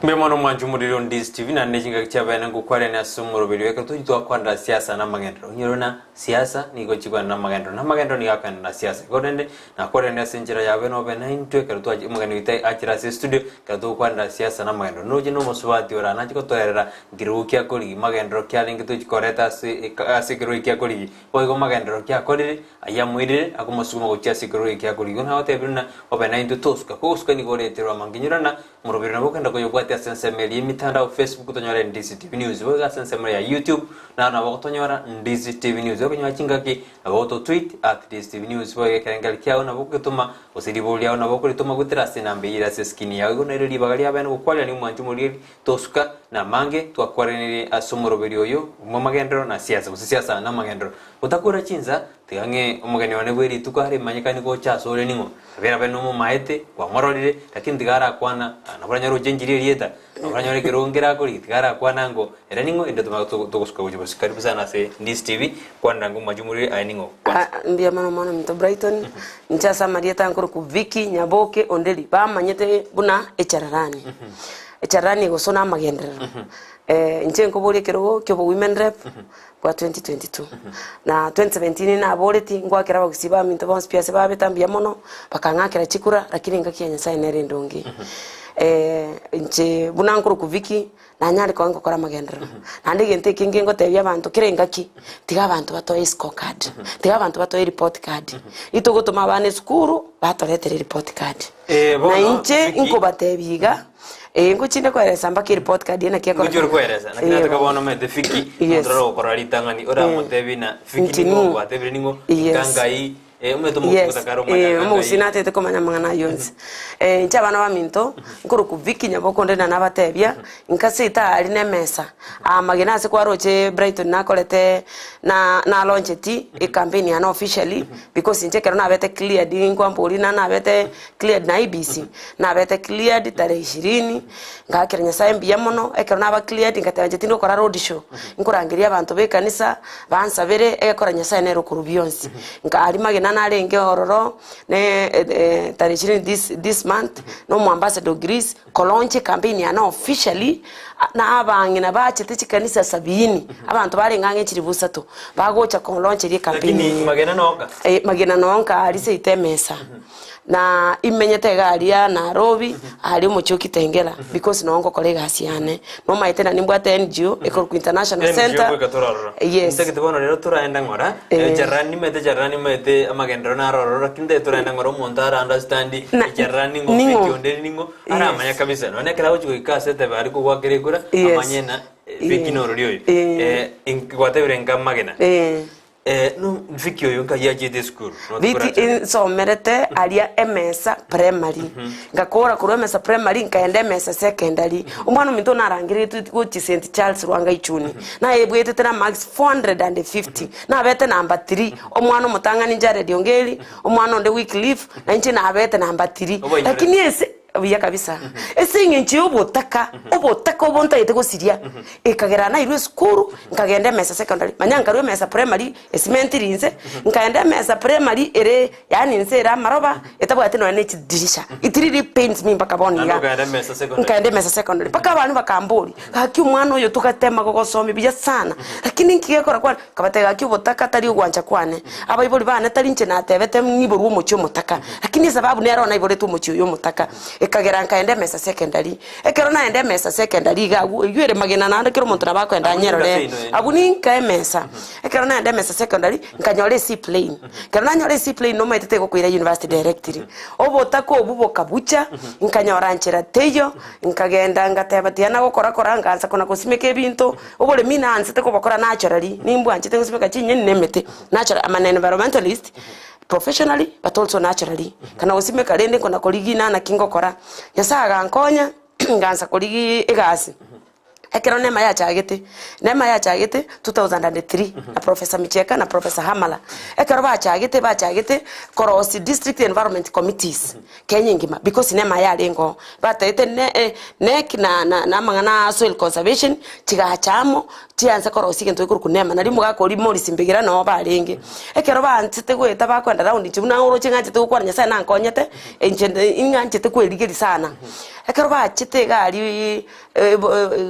Mbuya mono mwanche omoriri o Ndizi TV naende chingaki chia bene ngokwarania ase omoroberi oyo ekero tochi twakwanera siasa na amagenderero. Onyore buna siasa nigo chikogenda na amagenderero na amagenderero nigo akogenda na siasa. Igo rende nakwarania ase enchera ya bene obe naintwe ekero twachi omogeni oito achire ase estudio ekero togokwanera siasa na amagenderero. Noroche na omosubati ore aa nache gotoerera nkerogo kia korigi magenderero ki arenge tochi koreta ase ase ekerogo eki akorigi. Boigo magenderero ki akorire Ayio amoirire, akomosuguma gochia ase ekerogo eke akorigwa, na agotebire ng'a obe naintwe tosuka. Kogosuka nigo oreterwe amanginyora na moroberi nabo okogenda koyobwatia ase ensemo eria y'emitandao Facebook tonyore Ndizi TV News. Boigo ase ensemo ya YouTube naro nabo ogotonyora Ndizi TV News. Okonyora chingaki nabo ogototweet at Ndizi TV News. Boigo ekerengeri kiao nabo okogetoma gose ribori riao nabo okoritoma goetera ase enamba eyio ere ase eskini yao. Igo nere ribaga ria bene gokwarerania omwancho omoriri tosuka na amange twakwaranirie ase omoroberi oyo bw'amagenderero na siasa gose siasa na amagenderero. Gotakora chinsa, tiga ng'e omogeni one bwe rituko are imanyekani gocha asore ning'o? Kabere abe nomomaete, kwamororire, lakini tiga arakwana, ah, nabo oranyore ochenchirie erieta, nabo oranyore ekerogo nkere akorigia, tiga arakwana ngo ere ning'o, inde tomanye to- togosuka gochia bosio. Karibu sana ase Ndizi TV, kwanera ng'o omwanchi omoriri aye ning'o kwanza. Ah, mbuya mono omwana ominto Brighton, inche ase amarieta nkorokwa Vicky Nyaboke Onderi, bamanyete buna echararani. Echararani egosona amagenderero. Inche nkoboria ekerogo kia obo women rep, bwa 2022. Na 2017 naboretie, ngoakera abagusii baminto bonsi pi ase babete mbuya mono, bakang'akera chikura, lakini engaki ya Nyasaye nere endonge. Inche buna nkorokwa Vicky, nanyare koba ngokora amagenderero. Naende egento ekenge ngotebia abanto kera engaki, tiga abanto batoe escore card, tiga abanto batoe ereport card. Ritogotoma abana esukuru, batoretere ereport card. Eh, bono, Na inche Vicky. nkobatebia iga, eh, ngochinde koeresa mpaka ereport card eye naki Ngochi ore ekororekana. koeresa, naki Eh, nataka bono. bono omanyete Vicky, Yes. omonto orare gokora ritang'ani, oramotebi na Vicky Inche ning'o, ning'o. gwatebire ning'o, Yes. nka ngai, eh, omanyete Yes, omokungu takare omanya eh, nka omogusii ngai. natete komanya amang'ana ayio onsi. Eh, inche abana baminto, nkorokwa Vicky Nyaboke onde na nabatebia, nka seito aria na emesa, amagena ase kwaroche Brighton nakorete na nalauncheti ecampaign yane officially, because inche ekero nabete cleared nkwambori na nabete cleared na IEBC, nabete cleared tarehe ishirini, ngakera Nyasaye mbuya mono, ekero naba cleared ngateba inche tindi gokora road show, nkorangeria abanto ba ekanisa, bansabere, egekora Nyasaye nere okorwa bionsi. Nkaria magena narenge ororo, ne tarehe ishirini this this month, na omoambassador o Greece, kolaunch ecampaign yane officially, na abang'ina bachete chikanisa sabini, abanto barenge ang'e chilifu isato, bagocha kolauncheria ecampaign Lakini eye. magena noka. Eh, magena nonka aria seito emesa. Na imenyete iga aria Nairobi, aria omochie o Kitengela, because noo ngokora egasi yane. Nomaete na nimbwate NGO ekorokwa International NGO Centre. goika torarora. Yes. Ntagete bono rero toraenda ng'ora, Eh. echarani nimanyete echarani nimanyete amagenderero naro ororo, lakini ntagete toraenda ng'ora omonto ara understand Na- echarani ning'o, ning'o. Vicky onde ning'o, aramanya Yes. kabisa. Nonye ekero agochi goika ase etebe aria kogwakera ekura, Yes. amanye ng'a Vicky Eh. norori oyo. Eh. Eh, ink- gwatebire nka amagena. Eh. Eh, no Vicky oyo nkai achiete esukuru? Vicky nsomerete aria Emesa Primary, ngakora korwa Emesa Primary nkaenda Emesa Secondary. Omwana ominto narangeretwe gochia St Charles Lwanga Ichuni, naebwetete na marks 450, nabete number three, omwana omotang'ani Jared Ongeri, omwana onde Wycliffe, na inche nabete number three. Lakini ase. Buya kabisa. Ase eng'encho y'obotaka, obotaka obo ntagete gosiria, ekagera nairwe esukuru, nkagenda emesa secondary, manya nkarwa emesa primary, esimenti rinse, nkaenda emesa primary ere yaani inse ere amaroba, etabwati nonya na echidirisha. It really pains me mpaka bono Naende iga. okaenda emesa secondary. Nkaenda emesa secondary, mpaka abana bakamboria, gaki omwana oyo togatema gogosomia buya sana, lakini nki gekora kwane, nkabatebia gaki obotaka tari ogwancha kwane, abaibori bane tari inche natebete ng'iborwe omochie omotaka. Lakini esababu nero naiboretwe omochie oyo omotaka, ekagera nkaenda emesa secondary. Ekero naenda emesa secondary iga agwo, eywo ere magena naende kera omonto nabo akoenda Abwo ninka anyerore, seino ere. abwo ninka emesa. Ekero naenda emesa secondary, nkanyora ec plane. Ekero nanyora ec plane nomaete tegokoira university directly. Obotaka obwo bokabucha, nkanyora nchera teiyo, nkagenda ngateba tiga nagokora kora, nkaansa kona gosimeka ebinto, oboremi naansete kobokora naturally, nimbwanchete gosimeka chinyeni na emete, natural, I'm an environmentalist. Professionally but also naturally, kana gosimeka rende nkona korigina naki ngokora, Nyasaye agankonya ngansa korigia egasi, ekero nema yachagete, nema yachagete 2003 na Professor Michieka na Professor Hamala, ekero bachagete bachagete korosia district environment committees Kenya engima because nema yarenge oo, batagete ne eh NEC na na na amang'ana a soil conservation chigacha amo, chiansa korosia egento gekorokwa nema, nario omogaka oria Morris Mbigera noo barenge. Ekero baanchete goeta bakoenda round inche buna oroche ng'anchete gokwana Nyasaye nankonyete, inche ing'anchete kwerigeria sana. Ekero bachete iga aria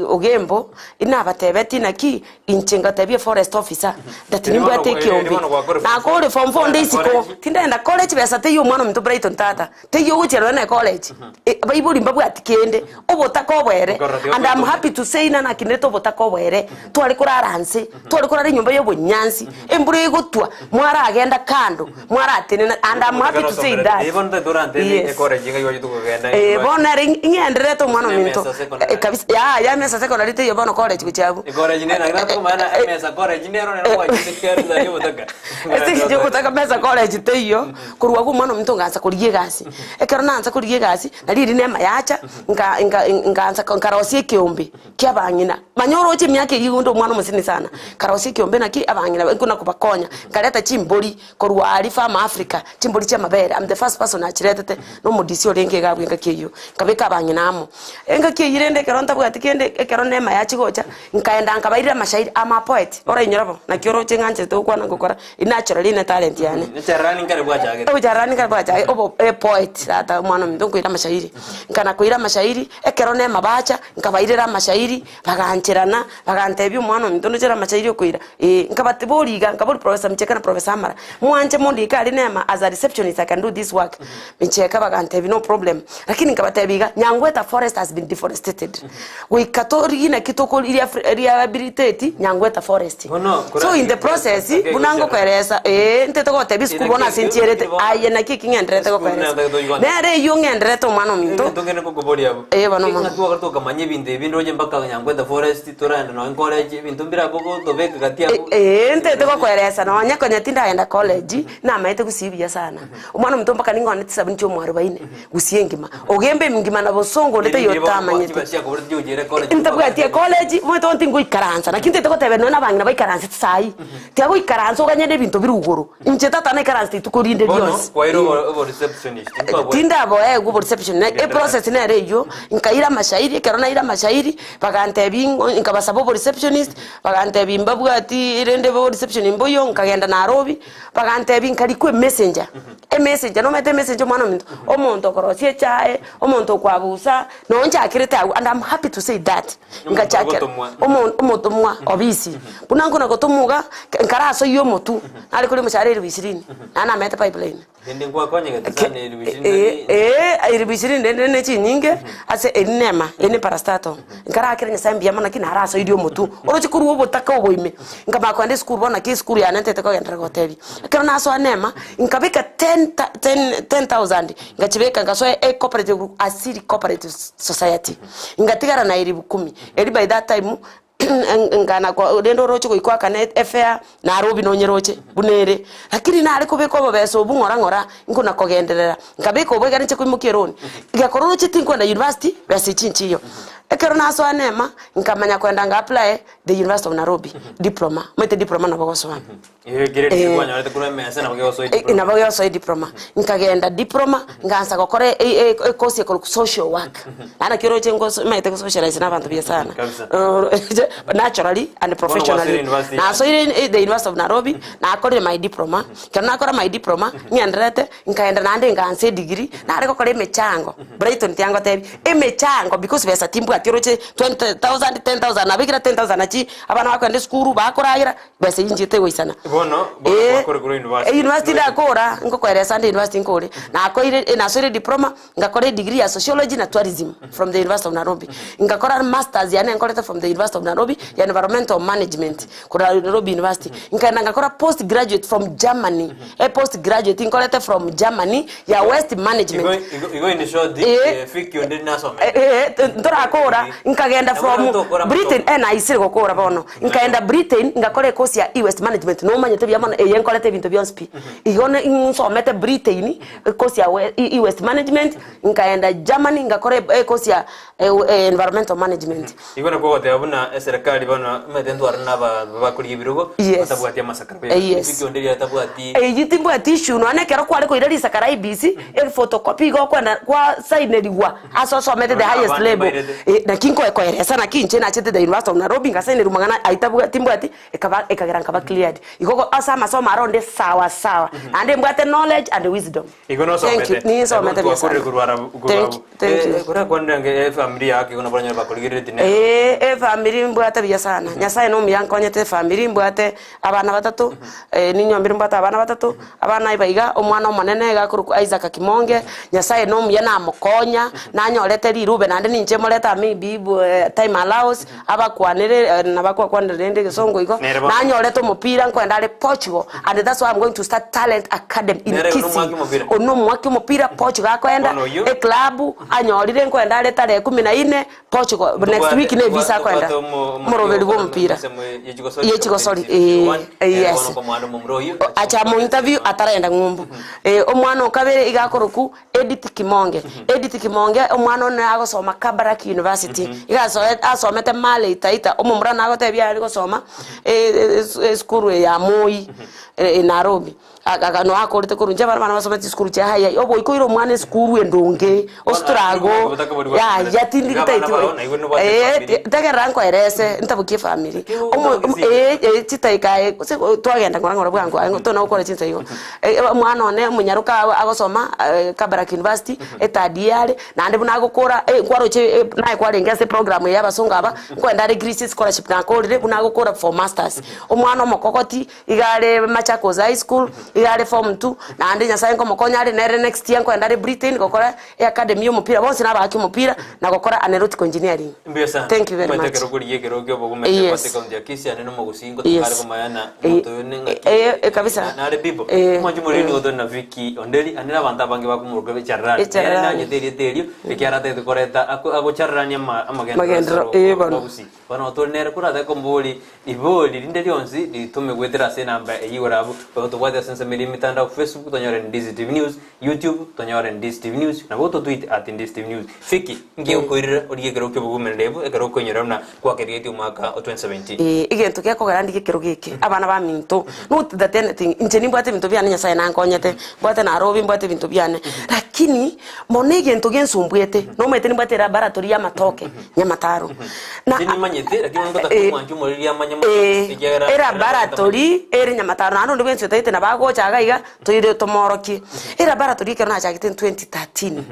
Ogembo, inabatebetie naki, inche ngatebia eforest officer, that Eri bono nimbwate eri ekiombe. bono gwakora form four. Nakore form four nde Ogenda isiko, college. tindagenda college besa teiyo omwana ominto Brighton tata, teiyo ogochia nonya na ecollege, abaibori mbabwati kende, obotaka oboere, Okorora tiga and I'm goetoma. happy to say ng'a nakinerete obotaka oboere, tware korara nse, tware korara enyomba ya obonyansi, embura egotwa, mwaragenda kando, mwaratenena, and I'm happy to say that. Eye bono tari torantebie Yes. ecollege iga igochete kogenda Eh, university. bono ere ing'endererete omwana Gose ominto Emesa Secondary. Eh, kabisa yaya emesa secondary teiyo bono college gochia abwo Ecollege nere naki natokomanya na emesa college nero nero gwachete kero tari obotaka. Ase eng'encho yogotaka mesa college teiyo, korwa abwo omwana ominto ngansa korigia egasi. Ekero naansa korigia egasi, nari riria nema yacha, nka nka nkaansa nkarosia ekeombe kia abang'ina. Manya oroche emiaka eyio onde omwana omosini sana, nkarosia ekeombe naki abang'ina nkona kobakonya, nkareta chimbori korwa aria farm Africa, chimbori chia amabere, I'm the first person nachiretete, na omodisi orenge iga abwo engaki eyio, nkabeka abang'ina amo. Engaki eyio rende ekero ntabwati kende, ekero nema yachia gocha, nkaenda nkabairera amashairi, I'm a poet, orainyore bo, naki oroche ng'ancherete gokwana ngokora, naturally ne talent yane. Echarani nkare bwachagete. Ocharani nkare bwachagete, obo epoet tata omwana ominto nkoira amashairi, nkana koira amashairi, ekero nema bacha, nkabairera amashairi, Bagancherana, bagantebia, Omwana ominto ndoche amachairi okoira? Ee. Nkabateboria iga, nkaboria Professor Micheka na Professor Amara, Mwanche mondike aria nema as a receptionist I can do this work? Micheka bagantebia, No problem. Lakini nkabatebia iga, Nyangweta forest has been deforestated. Goika torigie naki toko rehabilitate Nyangweta forest. Bono, So in the process, buna ngokoeresa, ee, ntete gotebia esukuru bono ase nchierete, aye naki eki ng'endererete Esukuru gokoeresa. nere toigwanete. Nere eyio ng'endererete omwana ominto. Egento nkere ngokoboria abwo. Ee, bono mono. Ng'a twagora tokamanya ebinto ebi ndoche mpaka Nyankweta forest toraenda nonye college ebinto mbire abwo gotobeka gati abwo. Ee, ntete gokoeresa nonye konya tindagenda college, namaete gusii buya sana. Omwana ominto mpaka ning'one chisabuni chia omwarobaini, gusii engima. Ogembe engima na bosongo onde taiyo otamanyete. Ntabwati ecollege, omanyete bono tingoikaransa, naki ntete gotebia nonye na abang'ina baikaransete saii, tiagoikaransa oganye na ebinto bire igoro. Inche tata naikaransete rituko rinde Bono rionsi. kwaire obo obo receptionist nkwabwate. Tindaboegwa obo reception, na eprocess nere eyio, nkaira amashairi, ekero naira amashairi, bagantebia ng'o nkabasaba obo receptionist, bagantebia mbabwati rende bo reception mboiyo, nkagenda Nairobi, bagantebia nkarikwa emessenger, emessenger nomanyete emessenger omwana ominto, omonto okorosia echae, omonto okwabusa, nonye nchakerete agwo and I'm happy to say that, ngachakera Ogotomwa. omo omotomwa obisi, buna nkona gotomwa iga, nkarasoyia omotwe, nare koria omoshahara elifu ishirini, naende namanyete pipeline. Rende nkwakonyegete sana elifu ishirini Ee, nari ee, elifu ishirini rende ne chinyinge, ase eri nema, eri ne parastatal. Nkarakera Nyasaye mbuya mono naki narasoirie omotwe, oroche korwa obotaka obo ime, nkamanya kogenda esukuru bono naki esukuru yane ntete kogenderera gotebia. Ekero nasoa nema, nkabeka ten ta ten ten thousand, ngachibeka ngasoa ecooperative group, Asili Cooperative Society, ngatigara na elifu kumi, eri by that time Nkana kwa rende oroche goika oakane efare, Nairobi nonyeroche buna ere. Lakini nare kobeka obobesa obwo ng'ora ng'ora, nkona kogenderera. Nkabeka obo ekero inche koimokia eroni. Gekora oroche tinkwenda university, besa echi nchiyo. Ekero nasoa nema, nkamanya koenda nga apply the University of Nairobi, diploma. Omanyete diploma nabo ogosoa. Ekere Eh. kwanyorete korwa emesa nabo kegosoa Eh, ediploma. nabo gegosoa ediploma. Nkagenda diploma, nkaansa gokora e- e- ecourse ekorokwa social work. Naende naki oroche ngoso maete gosocialize na abanto buya sana. Kabisa. Naturally and professionally. gwasoire university. Nasoire eh, the University of Nairobi, nakorire my diploma. Ekero nakora my diploma, ng'endererete, nkaenda naende nkaansa edegree, nare gokora emechango, Brighton tiangotebia, emechango because besa timbwati oroche 20,000, 10,000 nabekire 10,000 nachi abana bakogenda esukuru, bakoragera, Besa eyio inche tegoisana. Bono, bono Eh, gwakore korwa university. eh, university ndakora, ngokoeresa ande university nkore. Nakoire, eh, nasoire diploma, ngakora edegree ya sociology na tourism from the University of Nairobi. Ngakora masters yane nkorete from the University of Nairobi ya environmental management korwa Nairobi University. Nkaenda ngakora post graduate from Germany, e post graduate nkorete from Germany ya waste management. Igo, igo, igo in short, Eh. eh, fiki onde nasomete. Eh, eh, ntorakora nkagenda Nabo from tokora Britain masomo. eh, naisire gokora bono nkaenda Britain ngakora ecourse ya e-waste management nomanyete buya mono eye nkorete ebinto bionsi pi igo ne nsomete Britain ecourse ya we- e- e-waste management nkaenda Germany ngakora e- ecourse ya eh, eh, environmental management Igo nakwo ogoteba buna eserekari bono omanyete ntware na abanto bakoria ebirogo Yes. batabwati amasakara Eh, yes. Fiki onde riria atabwati Eyio timbwati issue nonya ekero kware koira risakara IEBC, ephotocopy igo okoenda kwasainerigwa ase osomete the Nonya highest abande level. mbairete. Naki nkoekoeresa naki inche nachete the University of Nairobi ngasainirwa mang'ana ayio tabwati timbwati, ekaba ekagera nkaba cleared. Igo go ase amasomo aro onde sawa sawa, naende mbwate knowledge and wisdom. Igo Thank you, nosomete. ninsomete buya Twakorire sana. korwa arabu korwa Thank abu. you, thank you. Eh, korakwanire nge efamiri yake igo nabo oranyore bakorigereretie nero. Eeh, efamiri mbwate buya sana, Nyasaye na omuya ankonyete efamiri mbwate abana batato, ninyombire mbwate abana batato, abana iba iga, omwana omonene iga akorokwa Isaac Kimonge, Nyasaye na omuya namokonya, nanyorete rirube naende ninche morete aa maybe time allows, abakwanere nabakwakwanera rende egesongo igo, Nere bono. nanyorete omopira nkoenda are Portugal and that's why I'm going to start talent academy in Nere Kisii. onomwaki omopira? Oyio nomwaki omopira Portugal akoenda, Bono oyio? eclub anyorire nkoenda are tarehe kumi na ine Portugal next week ne visa akoenda omoroberi bwa omopira ye chigosori eh yes acha mo interview ataraenda ng'umbu eh omwana o kabere iga akorokwa Edith Kimonge Edith Kimonge omwana one agosoma Kabarak University iga asoe asomete Male Taita omomura nagotebia are gosoma esukuru eye ya Moi Nairobi. Aga noa akorete korwa inche abana bane basomete chisukuru chia high high, oboika oire omwana esukuru endonge, ostruggle, yaya tindi gitaeti eh, tegerera nkoerese ntabokie efamiri, omo omo eh eh chidakika aye gose twagenda ng'ora ng'ora bwango aye tona gokora chinsa igo. Omwana one omonyaroka agosoma Kabarak University, ethird year are, naende buna agokora nkwaroche naye kwarenge ase eprogram eye ya abasongo aba, nkoenda are Greece scholarship nakorire, buna agokora for masters. Omwana omokogoti. Iga are Machakos High School, iga are form 2, naende Nyasaye nkomokonya are nere next year nkoenda are Britain gokora eacademy ya omopira, bonsi nabagaki omopira na gokora aeronautical engineering. Mbuya sana. Thank you very Omanyete much. ekero okorigia ekero kia obogima Yes. ase ekaunti ya Kisii ane nomogusii ngotaka are Yes. komayana Eh, omonto oyo ne ng'aki eh, eh, kabisa. nare bibo. Eh, Omwanchi omoriri eh. nigo tore na Vicky Onderi ande na abanto abange bakomoroka echararani. Nere Echararani. nanyete erieta erio ekiagera atagete koreta ako- agochararania ama- amagenderero Magenderero, ase eh, oro- bono. Gusii. Bono tore nere korate kombori Ribori rinde rionsi ritome goetera ase enamba eyio igoro abwo, boigo tobwate ase ensemo eria emetandao Facebook tonyore Ndizi TV News, YouTube tonyore Ndizi TV News, nabo totweet at Ndizi TV News. Fiki, nki gekoirera origie ekerogo ki'obogumereri ekero okoinyora buna gwakerigetie omwaka o 2017? Ee, egento gekogera ndigie ekerogo eke, abana baminto, not that anything, inche nimbwate ebinto biane Nyasaye nankonyete, mbwate Nairobi, mbwate ebinto biane, lakini mono egento gensumbuete, nomanyete nimbwate elaboratory ya amatoke, Nyamataro. Na Inche nimanyete, lakini bono ngotaka Eh, omwanchi omoriri amanye mono, eh, ekiagera elaboratory ere Nyamataro, naende onde bwensi otaete nabo agocha iga iga, toire tomoorokie. Elaboratory ekero nachagete in 2013,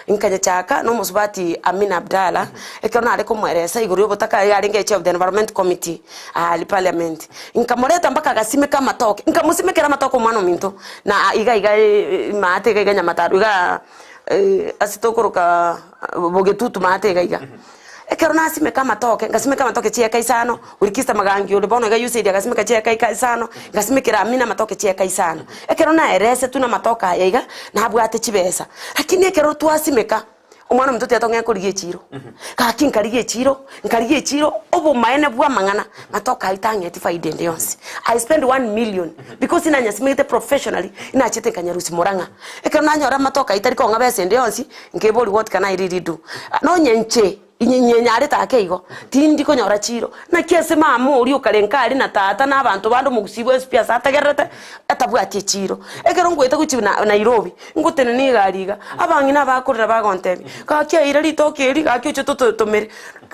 nkanyechaka na omosubati Amina Abdalla, ekero nare komoeresa igoro ya obotaka iga arenge echair of the environment committee aria parliament. Nkamoreta mpaka agasimeka amatoke, nkamosimekera amatoke omwana ominto, na iga iga maate iga iga Nyamataro igaa. Ase tokoroka bogetutu maate iga iga. Ekero nasimeka amatoke, ngasimeka amatoke chieka isano, Wilkista Magangi ore bono iga USAID agasimeka chieka ika isano, ngasimekera Amina amatoke chieka isano. Ekero naeresetwe na amatoke aya iga, nabwate chibesa. Lakini ekero twasimeka, omwana ominto tiga tong'ee korigia echiro. Gaki nkarigia echiro, nkarigia echiro, obomaene bwa amang'ana, matoke ayio tang'eti faida ende yonsi. I spend one million, because inanyasimegete professionally, inachete nkanyarusia Murang'a. Ekero nanyora amatoke ayio tari kong'a besa ende yonsi, nkebori what can I really do? Nonye inche, inye nyenyarete ake igo, tindi konyora chiro. Naki ase mama oria okare nkare na tata na abanto bande omogusii bwensi pi ase ategererete, atabwati echiro. Ekero ngoeta gochia na Nairobi, ngotenena egari iga, abang'ina abakorera bagontebia, gaki aira ritoke eri, gaki oche tototomere.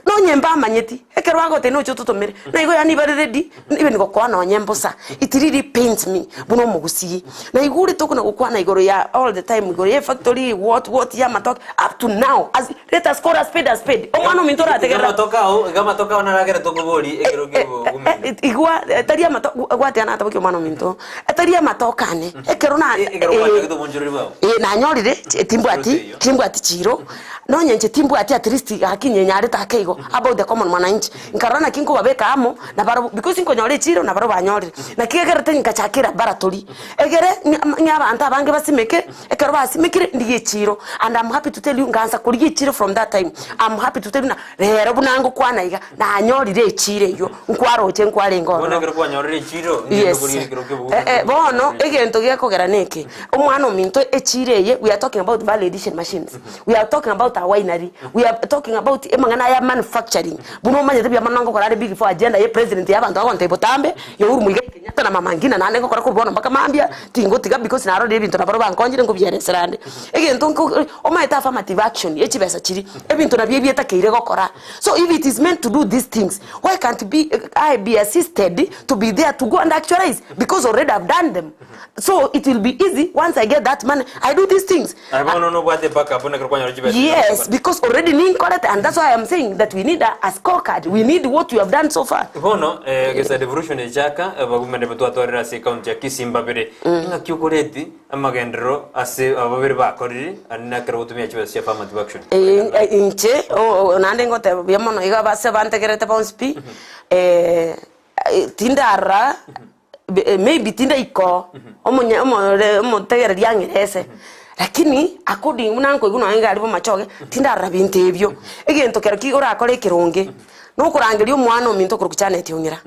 Nonye mbamanyeti, ekero bagotebia noche ototomere, naigo yaani bare ready, even gokoa nonye mbosa, it really pains me buna omogusii. Naigure tokona gokwana igoro ya all the time igoro ya efactory what what ya amatoke, up to now as let us call a spade a spade, omwana ominto Iga orategerera amatoke ao, iga amatoke ao naragere tokobori ekero kia obogumeri. Igwa tari amato gwatia natabokia omwana ominto, tari amatoke ane, ekero na Ekero kwachagete obonchoreri bwao. eh nanyorire timbwati timbwati chiro, Nonye inche timbwati at least gaki nyenyarete ake igo about the common mwananchi. Nkarora naki nkobabeka amo nabarobwo because nkonyora echiro nabarobwo banyorire. Naki egerete nkachaka elaboratory egere ng'a abanto abange basimeke, ekero basimekire ndigie echiro and am happy to tell you nkaansa korigia echiro from that time, am happy to tell you ng'a rero buna ngokwana iga nanyorire echiro eywo nkwaroche nkwarenge Bono ororo. ekero kwanyorire echiro, ngende Yes. korigia ekero kia Eh, eh, bono egento gekogera neke, omwana ominto echiro eye we are talking about value addition machines. We are talking about. a winery, we are talking about amang'ana aya manufacturing. Buna omanyete buya mono ngokora are big four agenda ya president ya abanto bagontebia botambe, ya Uhuru Muigai Kenyatta na Mama Ngina naende ngokora korwa bono mpaka mambia, tingotiga because narorire ebinto nabarobwo bankonyire nkobieresera ande. Egento nko omanyete affirmative action ya chibesa chiria, ebinto nabio ebietakeire gokora. So if it is meant to do these things, why can't be I be assisted to be there to go and actualize because already I've done them. So it will be easy once I get that money, I do these things. Aye bono nobwate backup buna ekero kwanyora chibesa Yes, because already ninkorete and that's why I'm saying that we need a, a scorecard. We need what we have done so far. Bono eh, gesa devolution echaka abagumene betwatwarire ase ekaunti ya Kisii mbabere ng'aki okoreti amagenderero ase aba babere bakorire ande nakero gotumia chibesa chia affirmative action. Eh, eh, inche o- o- naende ngoteba buya mono iga abase bantegerete bonsi pi eh, eh, tindarora be- maybe tindaikoo omonye omore omotegereri ang'erese lakini according buna nkoigwa nonye iga aria bomachoge tindarora binto ebio. Egento kero ki orakore ekeronge. Nokorangeria omwana ominto okorokwa Janet Ong'ira,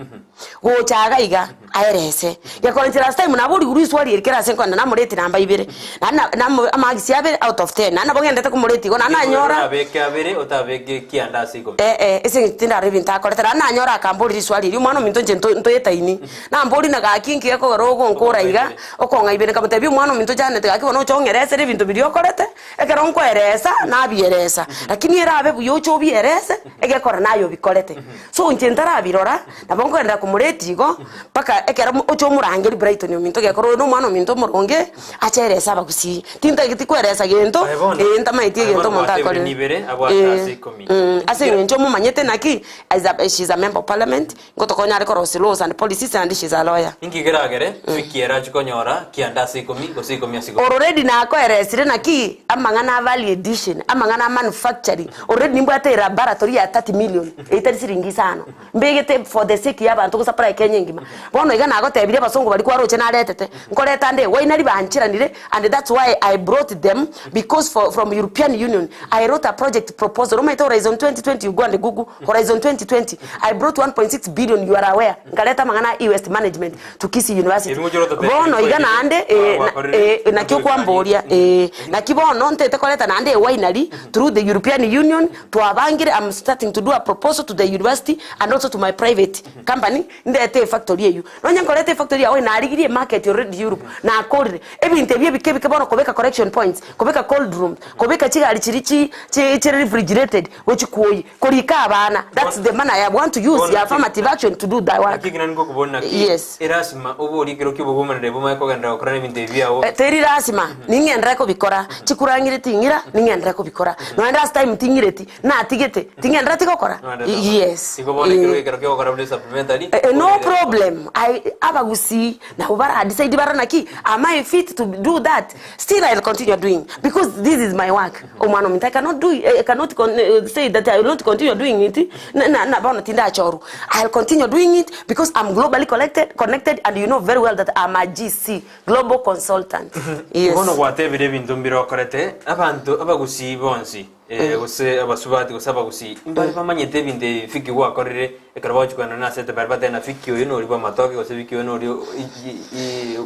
gocha iga iga aerese. Gekora inche last time naborigwe riswali eri kera ase nkoenda namoreti namba ibere, naende na namo amarks abere out of ten, naende nabo ngendete komoreti igo naende nanyora. Orabeke abere otabeke kianda ase ikomi. Eh eh, ase eng'encho tindara ebinto akorete, naende nanyora akamboria riswali erio, omwana ominto inche nto ntoetaini, namboria na gaki nki gekogera ogonkora iga, okong'a ibere, nkamotebia omwana ominto Janet gaki bono oche ong'eresere ebinto biria okorete, Ekero nkoeresa, nabieresa, lakini erabe buya oche obierese, egekora naye obikorete. So inche ntarabirora, nabo nkogenderera komoreti igo, mpaka ekero oche omorangerie Brighton ominto gekora oyo na omwana ominto omoronge, ache aerese abagusii. Tintageti koeresa gento, Aye bono, eh ntamaeti aye egento bono omonto gwatebire akorire. nibere abwate Eh, ase ikomi. ase eng'encho omomanyete naki, is a she is a member of parliament, Ngotokonya are korosia laws and policies and she's a lawyer. Inki keragere Fiki erache konyora kianda ase ikomi gose ikomi ase ikomi? Already nakoeresire naki amang'ana a value addition, amang'ana a manufacturing, already nimbwate elaboratory ya 30 million eitari siringi isano, mbegete for the sake ya abanto gosupply Kenya engima. Bono iga nagotebirie abasongo baria kwaroche naretete, nkoreta nde winery bancheranire and that's why I brought them because for from European Union I wrote a project proposal, omanyete horizon 2020 you go and google, Horizon 2020, I brought 1.6 billion, you are aware, nkareta amang'ana a e-waste management to Kisii University. Ebi ngochia gototebia Bono iga naende eh, na- Gwakorire. eh, naki okwamboria eh, naki bono ntete koreta naende ewinery through the European Union twabangire I'm starting to do a proposal to the university and also to my private company ndete efactory eywo. Nonye nkoreta efactory yago narigirie emarket already Europe nakorire ebinto ebi ebike ebike bono kobeka correction points, kobeka cold rooms, kobeka chigari chiria chi chi chire refrigerated gochi kwoyia. Korika abana, that's the manner I want to use ya affirmative action to do thy work. Naki ekina nigo naki Yes. erasima oborie ekero ki'obogomanera ebomanye kogenderera gokora ebinto ebi biao. Eh, teri lasima, ning'enderere kobikora, chikurang'ire ting'ira, ning'enderere kobikora. Nonya last time ting'ireti, natigete, ting'endereti gokora? Yes. Igo bono ekero Eh. ekero kiogokora buna esupplementary. Eh, eh, no problem. I, abagusii nabo bara decide bara naki, am I fit to do that? Still I'll continue doing because this is my work. Omwana ominto I cannot do I cannot con say that I will not continue doing it na na na bono tindachorwa. I'll continue doing it because I'm globally collected, connected and you know very well that I'm a GC, global consultant. Yes. Bono gwatebire ebinto mbire okorete abanto abagusii bonsi eh, gose abasubati gose abagusii mbare bamanyete ebinto ebi fiki gwakorire ekero bagochi kogenda nase ete bare batebe na fiki oyo nori bw'amatoke gose fiki oyo nori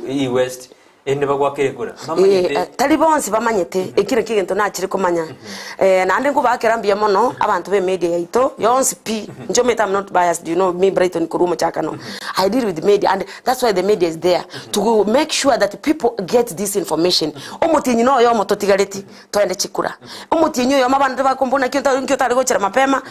i west Erinde bagwakere kura, Eh, mbamanyete. eh, tari bonsi bamanyete, eki nakio egento nachire komanya. Eh, naende nkobakera mbuya mono abanto be media yaito yonsi pi, inche omanyete am not biased, you know me Brighton korwa omochakano, I deal with media and that's why the media is there to make sure that people get this information. Omotienyi na oyomo totigareti toende chikura, omotienyi oyomo abanto bakombuna naki nto nki otare gochera mapema,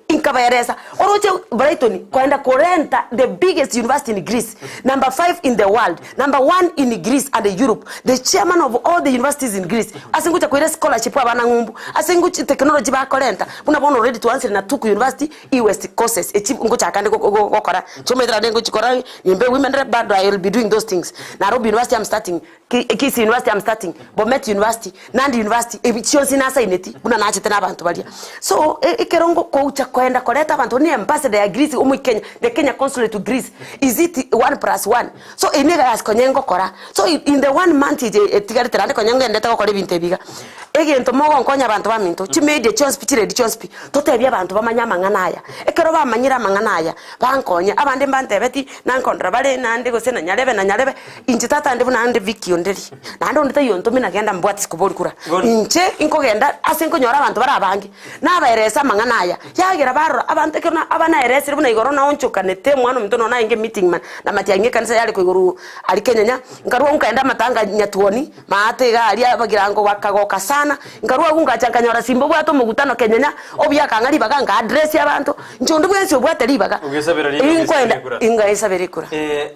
inkabaeresa, oroche Brighton koenda korenta the biggest university in Greece, number five in the world, Number one in Greece and Europe, the chairman of all the universities in Greece, ase ngocha koira scholarship abana ng'umbu, ase ngochi technology bakorenta, buna bono already twansire na Tuku University e-waste courses echi ngochaka nde gokora, chiomanyete naende ngochikora nimbe women rep bado I will be doing those things. Nairobi University I'm starting, Kisii University I'm starting, Bomet University, Nandi University, ebi chionsi nasaineti buna nachete na abanto baria. So ekero ngocha koenda koreta abanto ni ambassador ya Greece omoikenya, the Kenya consulate to Greece, is it one plus one? So eye nigo egasi konya ngokora. So In the one month eche etigarete naende konya ngendete gokora ebinto ebi iga, egento mogonkonya abanto baminto, chimedia chionsi pi chiredio chionsi pi, totebie abanto bamanye amang'ana aya. Ekero bamanyire amang'ana aya, bankonye, abande mbantebeti, nankondora bare naende gose na nyarebe na nyarebe, inche tata ande buna ande Vicky Onderi, naende onde taiyo ontomire nagenda mbwate sikobori kura. Inche nkogenda ase nkonyora abanto bare abange, nabaeresa amang'ana aya, yagera barora abanto ekero na abanaeresire buna igoro naonchokanete omwana ominto nonya naenge meeting man na matiang'i ekanisa yare koigorwa aria Kenyenya, nkarwa agwo nkaenda amatanga Nyatuoni, maate iga aria abagirango bakagoka sana, nkarwa agwo ngacha nkanyora Simba obwate omogutano Kenyenya, obuya akang'a ribaga nka address abanto, inche onde bwensi obwate ribaga, Ogesabera ribaga inkoenda ogesabera ekura. ingaesabera ekura.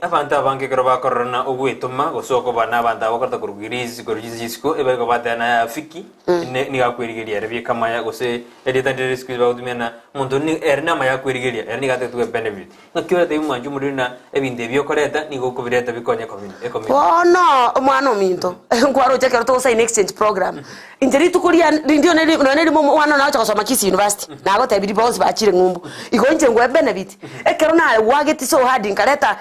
Abanto abange ekero bakorora na ogwetoma gose okoba na abanto aba bakoreta korwa Greece korwa chinse chisiko ebaigo bateba naye afiki ne nigo akwerigeria ere bieka amaya gose erieta ndire risiku isi bagotumia na omonto ni ere namaya akwerigeria ere nigo atagete goe benefit. Ng'aki oratebie omwanchi omoriri na ebinto ebi okoreta nigo okobireta bikonye ecommuni ecommunity. Bono omwana ominto, nkwaroche ekero togosaina exchange program, inche rituko riane rindio neri nonye nerimo omwana one agocha gosoma Kisii University, nagotebirie bonsi bachire ng'umbu, igo inche ngoe benefit. Ekero naewageti so hard nkareta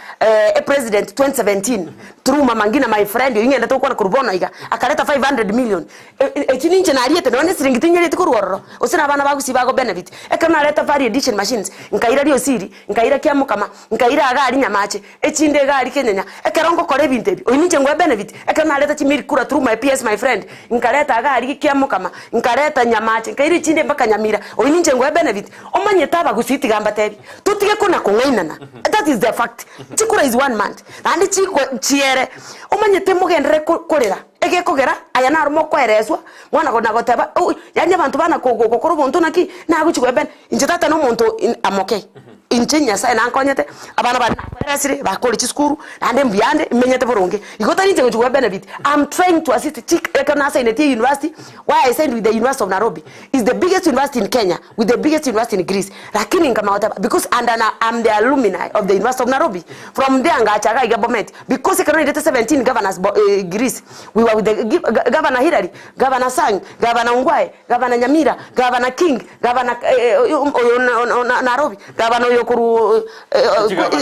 epresident 2017 through mama ngina my friend oyio ng'endete gokwana korwa bono iga, akareta 500 million, Eki ninche nariete, nonya nesiringi tinyarieti korwa ororo, gose na abana ba Gusii bago benefit. Ekero nareta value addition machines, nkaira Riosiri, nkaira Kiamokama, nkaira iga aria Nyamache, echinde iga aria Kenyenya. Ekero ngokora ebinto ebi, oyio ninche ngoe benefit. Ekero nareta chimilk cooler through my PS my friend, nkareta iga aria Kiamokama, nkareta Nyamache, nkaira echinde mpaka Nyamira, oyio ninche ngoe benefit. Omanyete Abagusii tiga mbatebie, totige kona kong'ainana, that is the fact. Chikura is one month, naende chikwe chiere, omanyete mogenderere ko korera. Egekogera aya naro mokoereswa, mwana na goteba, Oi, yaani abanto bana gokora obonto naki, nagochia goebena. Inche tata nomonto amoke, inche Nyasaye nankonyete, abana bane nakoeresire, bakore chisukuru, naende mbuya ande, menyete boronge. Igo tari inche gochia goebenefit, am trying to assist chik ekero nasainetie university, why I signed with the University of Nairobi, is the biggest university in Kenya, with the biggest university in Greece, lakini nkamanya goteba, because and an am the alumni of the University of Nairobi, from there ngacha iga iga Bomet, Because ekero nairete 17 governors bo Greece, we were with the Governor Hillary, Governor Sang, Governor Ongwae, Governor Nyamira, Governor King, Governor oyo Nairobi, Governor oyo korwa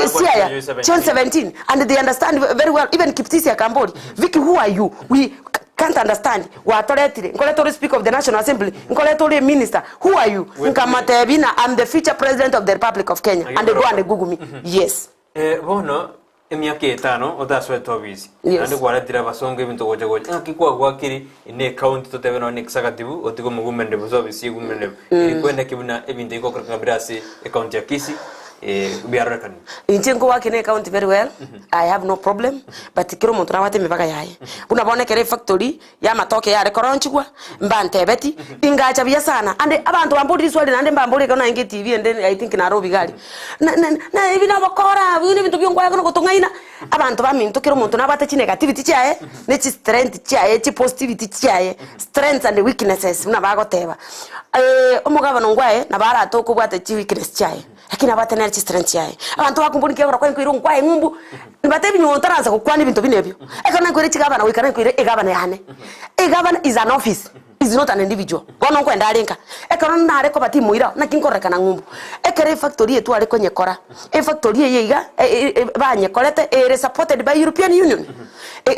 Siaya, chionsi 17 and they understand very well, even Kiptisi akambori, Vicky who are you? We can't understand, gwatoretire, nkorete ore speaker of the National Assembly, nkorete ore minister, who are you? Nkamotebi ng'a I'm the future president of the Republic of Kenya and go and google me, yes. Bono Emiaka etano otasoete obisi, Yes. naende kwaretire abasongo ebinto gocha gocha, ng'aki kwagwakire ine ecounty totebe nonya na executive otige omogumende gose obisi egumende eri kwenda ki buna ebinto ebigokorekana bire ase ecounty ya Kisii biarorekanire. Inche nkowaki na ecounty very well, I have no problem, but kera omonto nabwate emibaga yaye. Buna bono ekero efactory ya amatoke yare koronchigwa, mbantebeti, ingacha buya sana, ande abanto bamborire riswali naende mbamborie ekero naenge etv ende I think Nairobi iga aria, na na na ebi nabokora ebi nebinto bia onkwaya gotong'aina, abanto baminto kera omonto nabwate chinegativity chiaye, ne chistrength chiaye, chipositivity chiaye, strengths and weaknesses buna bagoteba. Omogabana ongwae nabo aratoke obwate chiweakness chiaye. Lakini abwate nere chistrength chiaye. Abanto bakombora nki ogokora nkoira onkwaye ng'umbu, nibatebi nyuma otaransa gokwana ebinto buna ebio. Ekero nakoire chigabana goika nakoire egabana yane. Egabana is an office, is not an individual. Bono nkoenda are nka, ekero nare koba timoira naki nkorekana ng'umbu. Ekero efactory eye tware konyekora, efactory eye iga banyekorete ere supported by European Union,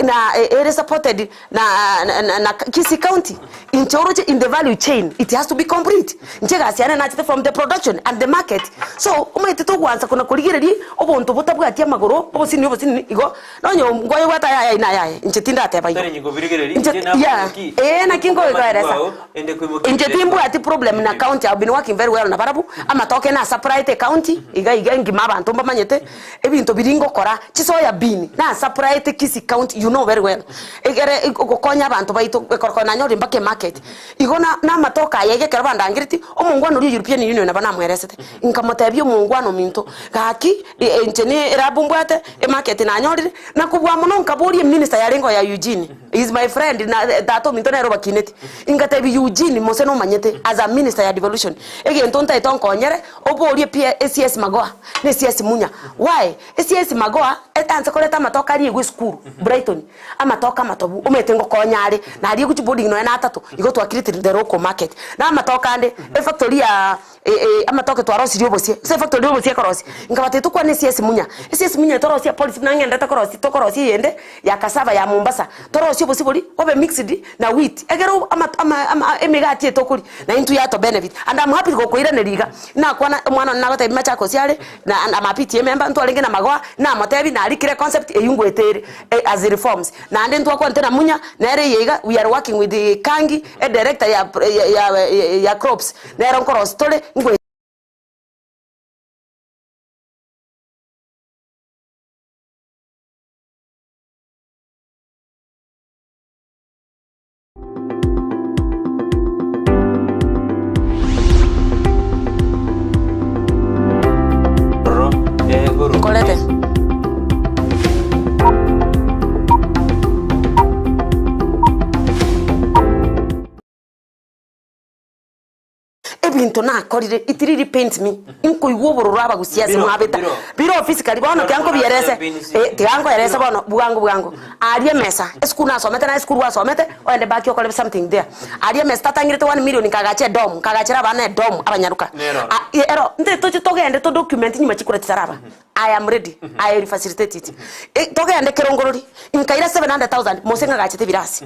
na ere supported na na na Kisii county inche oroche in the value chain it has to be complete inche egasi yane nachete from the production and the market so omanyete togwansa kona korigereria obonto botabwati amagoro obosinini obosinini igo nonye nkoyebwate aya ayaye na ayaye inche tindateba igo Tari nyikobirigereria, inche inche nabo yeah naki, ee naki nkogokoeresa kwao, ende koimokia inche timbwati problem na county I've been working very well na barabwo amatoke na supplied ecounty iga iga engima abanto mbamanyete Ebinto biria ngokora, chisoya bean, nasapraete Kisii county you know very well, egere gokonya abanto baito ekero nanyorire mpaka emarket. Igo na namatoke aya iga ekero bandangeretie, omongwana oria o European Union nabo namweresete, nkamotebia omongwana ominto, gaki inche ne erab mbwate, emarket nanyorire, na kobua mono nkaboria eminister yarenge oyo ya Eugene. He is my friend na tata ominto nere obakineti. Ingatebia Eugene mose nomanyete as a minister ya devolution, egento ntaete onkonyere, oborie pi eCS Magoha na eCS Munya. Why? ECS Magoha eanse koreta amatoke aria igwe esukuru Brighton, amatoke amatobu omanyete ngokonya are, na aria egochi boarding nonya na atato, igo twacreatire the local market. Na amatoke ande, efactory ya amatoke twarosirie obosie, ase efactory ya obosie ekorosia, nkabatebia tokwane eCS Munya, eCS Munya torosie epolicy buna ng'endete korosia tokorosia eyende ya cassava ya Mombasa, torosie obosie boria bobe mixed na wheat, egere ama ama ama emegati eye tokoria na intwe yato benefit. And am happy gokoiraneria iga, nakwana omwana one nagotebia Machakos are, na ama PTA member ntwarenge na magoa, namotebi narikire econcept eywo ngoetere as reforms. Naende ntwakwanete na Munya, nere eye iga we are working with Kangi, edirector ya ya ya crops, nero nkorosia tore ngoe. Nkorete. Ebinto nakorire, it really pains me. Nkoigwa obororo abagusia ase Biro, mwabeta. biro. Biro physically bono tiga nkobierese, eh, tiga nkoerese bono bwango bwango. Aria emesa, esukuru nasomete naye esukuru gwasomete, ogende back okore something there. Aria emesa tatang'irete one million nkagacha edorm, nkagachera abana edorm abanyaroka. Nero. Ah, ero, nte toche togende to document nyuma chikura chitaraba. I am ready, I will facilitate it. Eh, togende kerongorori, nkaira 700,000 mose ng'agachete ebirasi.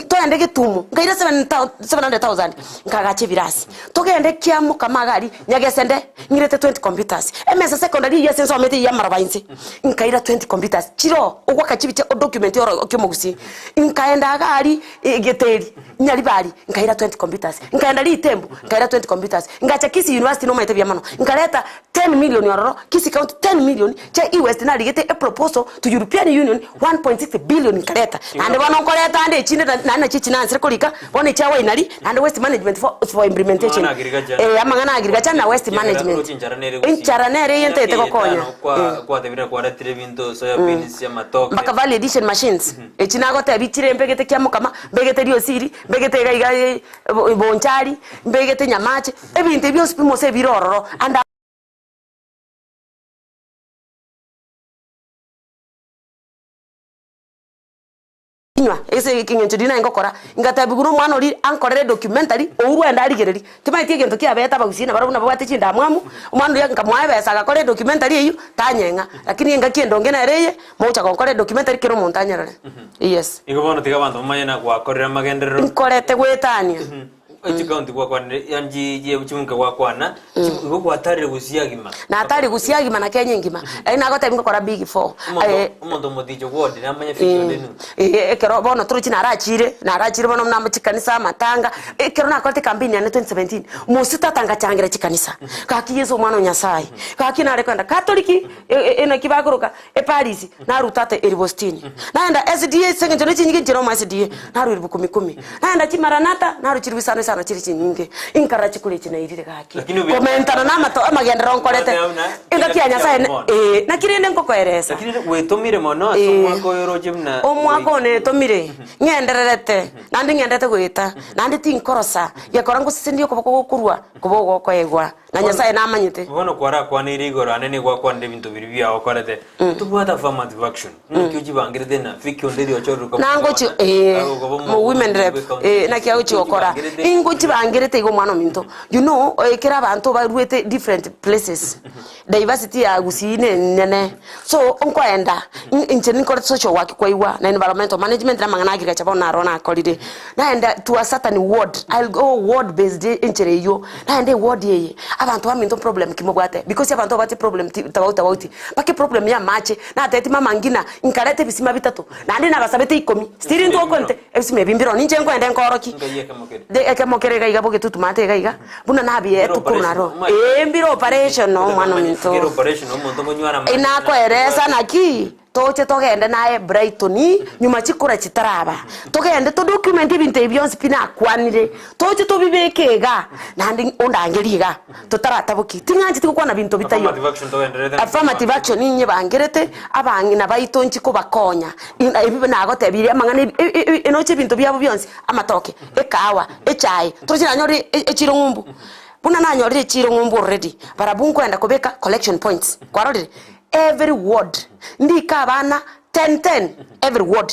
Togende getumo, nkaira 700,000 nkagacha ebirasi. Togende kiamokama iga aria, nyagesende, ng'irete 20 computers. Emesa secondary eywo ase nsomete eywo ya amaroba inse, nkaira 20 computers chiroo, ogwaka chibicha odocument oro okiomogusii. Nkaenda iga aria geteri, Nyaribari, nkaira 20 computers, nkaenda Ritembu, nkaira 20 computers, ngacha Kisii University nomaete buya mono, nkareta 10 million ororo, Kisii County 10 million, chia E-West narigete eproposal to European Union 1.6 billion nkareta. Naende bono nkoreta ande echinde na naende nachio echi nansire korika, bono echia Wainari, naende waste management for for implementation. Amang'ana agriculture. Eh, amang'ana agriculture na waste Ekiagera management. oroche enchara nere gusii. Enchara nere eye Emiaka ntagete eye gokonya. etano kwa Eh. kwatebire kwaretire ebinto soya beans, amatoke. Mpaka value addition machines. Echi nagotebia chire mbegete kiamokama, mbegete riosiri, mbegete iga iga bonchari, mbegete nyamache, ebinto ebi bionsi pi mose bire ororo and. Inywa ase eng'encho riria naye ngokora, ngatebiwa buna omwana oria ankorere edocumentary, ourwe aende arigererie. Timaeti egento kiabete abagusii nabarabwo nababwate chindamwamu, omwana oria nkamoa ebesa agakora edocumentary eywo, tanyeng'a. Lakini engaki endonge nere eye, mogocha gonkora edocumentary kera omonto anyerore. Yes. Igo bono tiga abanto bamanye na gwakorire amagenderero. Nkorete goetania. Chikaunti gwakwanire, yaani chi- chi- chibunge gwakwana, chi- igo gwatarire gusii agima. Natari gusii agima na Kenya engima. Eri nagotebia ngokora big four. Omonto Eh, omonto omoticho gwodi namanye fiki onde nu. Eh, ekero bono torochi narachire, narachire bono buna chikanisa, amatanga, ekero nakorete ecampaign yane 2017, mosio tata ngachangera chikanisa, gaki Yeso omwana o Nyasaye, gaki nare kogenda Katoliki, e- e- enaki bakoroka, eparisi, narwa tata eribu sitini, naenda SDA ase eng'encho ne chinyinge nchire omo SDA, narwa eribu kumi kumi, naenda chimaranatha, narwa chiribu isano isano chire chinyinge, inkarora chikura echi nairire gaki, Lakini obuya- komentana na amato amagenderero nkorete, engaki ya Nyasaye ne eh, naki rende ngokoeresa. Lakini gwetomire mono ase Eh. omwaka oyo oroche buna Omwaka one netomire, ng'endererete, naende ng'endete goeta, naende tinkorosa, gekora ngosesenirie okoboko gokorua, koba ogokoegwa, na Nyasaye namanyete. Bono kwarakwaneire igoro ane nigo gwakwanire ebinto biria biagokorete. Tobwate affirmative action. Naki ochibangerete na Vicky Onderi ochorire koba Nangochi omogabana, eh, agokoba omo- mo women rep bwe eh, naki agochi gokora Ochibangerete. ingochibangerete igo omwana ominto you know ekero abanto baruete different places diversity ya gusii ne enene so nkoenda inche ninkorete social work kwaigwa na environmental management na amang'ana agriculture bono naro nakorire naenda to a certain ward I'll go ward based enchera eywo naende eward eye abanto baminto problem ki mobwate because abanto babwate problem ti tofauti tofauti mpaka eproblem ya amache natebeti mama ngina nkareta ebisima bitato naende nabasabete ikomi still intwe okonte ebisima ebi mbiroo ninche nkoenda nkoroki Ngai ekemo kere. De ekemo kere iga iga bogetutu maate iga iga buna nabietwe korwa naro Operation. ee mbire operation omwana ominto Mbire operation omonto ngonywana amache. Inakoeresa naki toche togende naye Brighton nyuma chikura chitaraba togende to document ebinto ebi bionsi pi nakwanire toche tobibeke iga naende ondangerie iga totarataboki ting'ancheti gokwana binto bitaiyo. Affirmative action togendererete. Affirmative action ninyebangerete abang'ina baito nchi kobakonya ebi nagotebirie amang'ana ebi. e- enoche ebinto biabo bionsi, amatoke, ekahawa, echae, toroche nanyore echiro ng'umbu. Buna nanyorire echiro ng'umbu already, barabwo nkoenda kobeka collection points, kwarorire? Every ward, ndike abana ten ten every ward,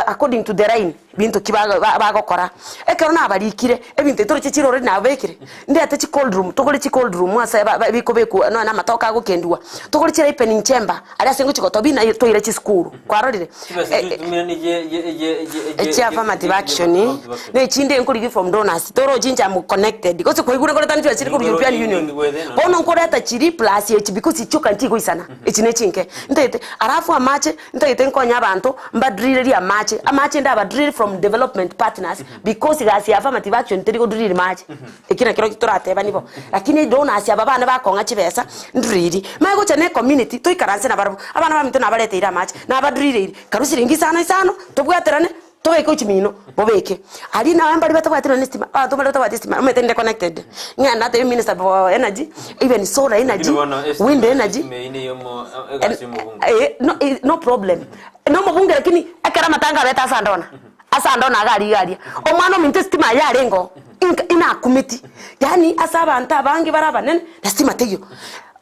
according to the line, binto ki bago bagokora. Ekero nabarikire, ebinto ebi toroche chire already nababekire, ndete chi cold room, togore chi cold room ase ba bikobekwa nonya na amatoke agokendiwa, togore chi ripening chamber, aria ase ngochi gotobi naye toire chisukuru, kwarorire? Chibesa Eh, eh, chitumire ni je je je je je echia affirmative action na echinde nkorigi from donors torochi inche am connected gose kwaigure nkoreta nchibesa chire korwa European Union bono nkoreta chiria plus echi because chioka nchigoisana echi ne chinke ntagete alafu amache ntagete nkonye abanto mbadrillerie amache amache ndabadrille from development partners because egasi ya affirmative action teri godrill mache Eki nakero toratebani bo, lakini donors aba bane bakong'a chibesa nduriri. Manye gocha ne community toikaranse nabarabwo, abana baminto nabareteire amache, nabadurireire, karue siringi isano isano, tobwaterane, tobeke gochia mino, bobeke. Aria naye mbaria batabwati nonye estima, abanto mbare batabwati estima, omanyete ninde connected, ng'ende natebie minister for energy, even solar energy, wind energy, eh no no problem, nomobunge lakini ekero amatanga abete ase ande ona. Ase ande one iga aria iga aria, omwana ominto esitima aye yarenge oo, inka inakumeti, yaani ase abanto abange bare abanene, na sitima teiyo.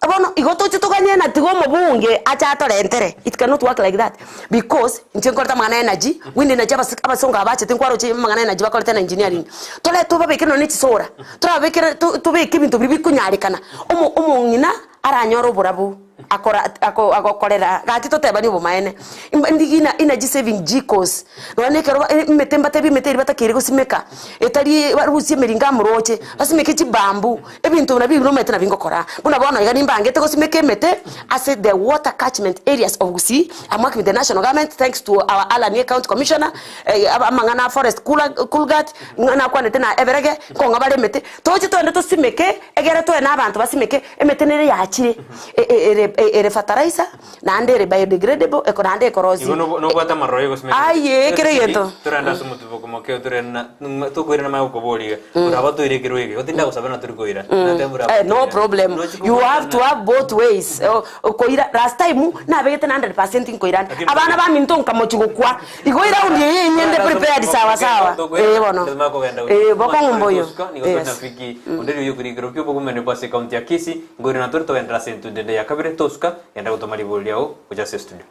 Bono igo toche toganye na tiga omobunge ache atorentere, it cannot work like that because inche nkorete amang'ana ya energy, wind energy abas abasongo aba bachete nkwaroche amang'ana ya energy bakorete na engineering, torete obabekere nonye na chisora, torababekere to tobeke ebinto biria bikonyarekana, omo omong'ina aranyore oborabu. Akora ako agokorera gaki totebanie obomaene, imba ndigi ina energy saving jikos, nonya na ekero ba emete mbatebie emete eria batakeire gosimeka, etari barusie emeringo amo roche, basimeke chibambu, ebinto buna biria nomanyete nabio ngokora. Buna bono iga nimbangete gosimeka emete ase the water catchment areas of Gusii, I'm working with the national government thanks to our Allan Ye county commissioner, amang'ana a forest kula kulgat, ng'a nakwanete na eberege, nkong'a bare emete, toche togende tosimeke, egere toe na abanto basimeke, emete nere yachire. Ere ere fertilizer naende ere biodegradable eko naende ekorosia Igo nobo nobwate amaroro y'ogosimeka emete. Aye, kera egento. Torende ase omotuboko moke torende na tokoirana maya gokoboria iga, oraba toire ekero eke, gose tindagosaba na tori koira, nateba oraba Eh, no toire. problem. Rochi You have to kobwatana. have both ways. O- Okoira last time nabegete na 100% nkoirana. Lakini Abana baminto nkamochi gokwa. Igo eraundi eye enyende prepared sawa sawa. Eh bono. Eh bokong'u mboyo. Yes. Onde riuya okorikera okio obogumene bwa ase ekaunti ya Kisii, nkoirana na tore togenderere ase entundu ende ya kabere tosuka, genda gotoma ribori riao gocha ase estudio.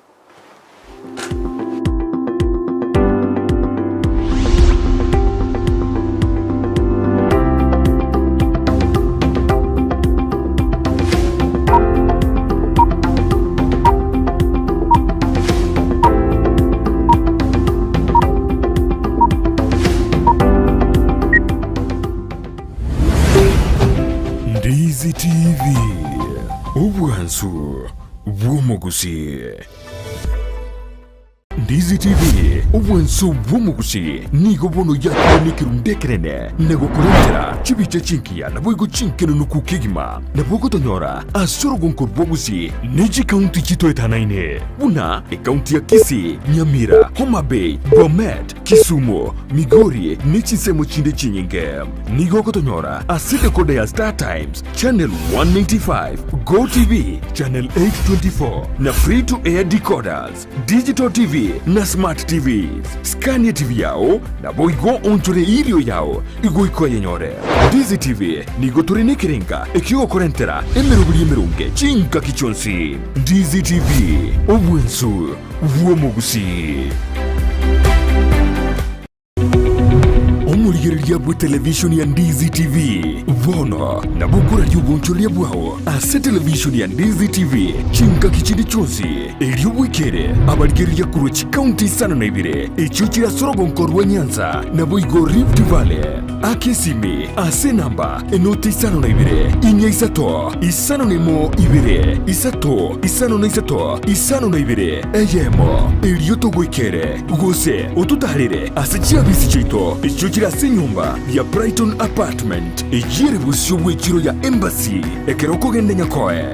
Ndizi TV, obwansu bw'omogusii. Ndizi TV, obwansu bw'omogusii nigo bono yakire nekerundu ekenene na gokorentera chibicha chinkiya naboigo chinkenenuku kegima nabo ogotonyora ase orogonko rw'ogusii ne chikaunti chitoetanaine buna ekaunti ya Kisii, Nyamira, Homa Bay, Bomet, Kisumu, Migori ne chinsemo chinde chinyinge. Nigo ogotonyora ase decoder ya Star Times, Channel 195, Go TV, Channel 824 na Free to Air decoders, Digital TV na Smart TVs. Skania TV yao naboigo onchore irio yao igoika oyenyore. Ndizi TV nigo tore nekerenga ekiogokorentera emeroberi emeronge chingaki chionsi. Ndizi TV, obwensu bw'omogusii. Omorigereria bwe televishoni ya Ndizi TV bono nabo okoraria obonchoreria bwao ase televishoni ya Ndizi TV chingaki chinde chionsi erio bwekere abarigereria korwa chikaunti isano na ibere echio chire ase orogonko rwa Nyanza naboigo Rift Valley. Aka esimi ase enamba enoti isano na ibere inya isato isano na emo ibere isato isano na isato isano na ibere eyemo erio togoikere gose ototarere ase chiabisi chiaito echio chire ase enyomba ya Brighton Apartment eyio ere bosio bw'echiro ya Embassy ekero okogenda Nyakoe.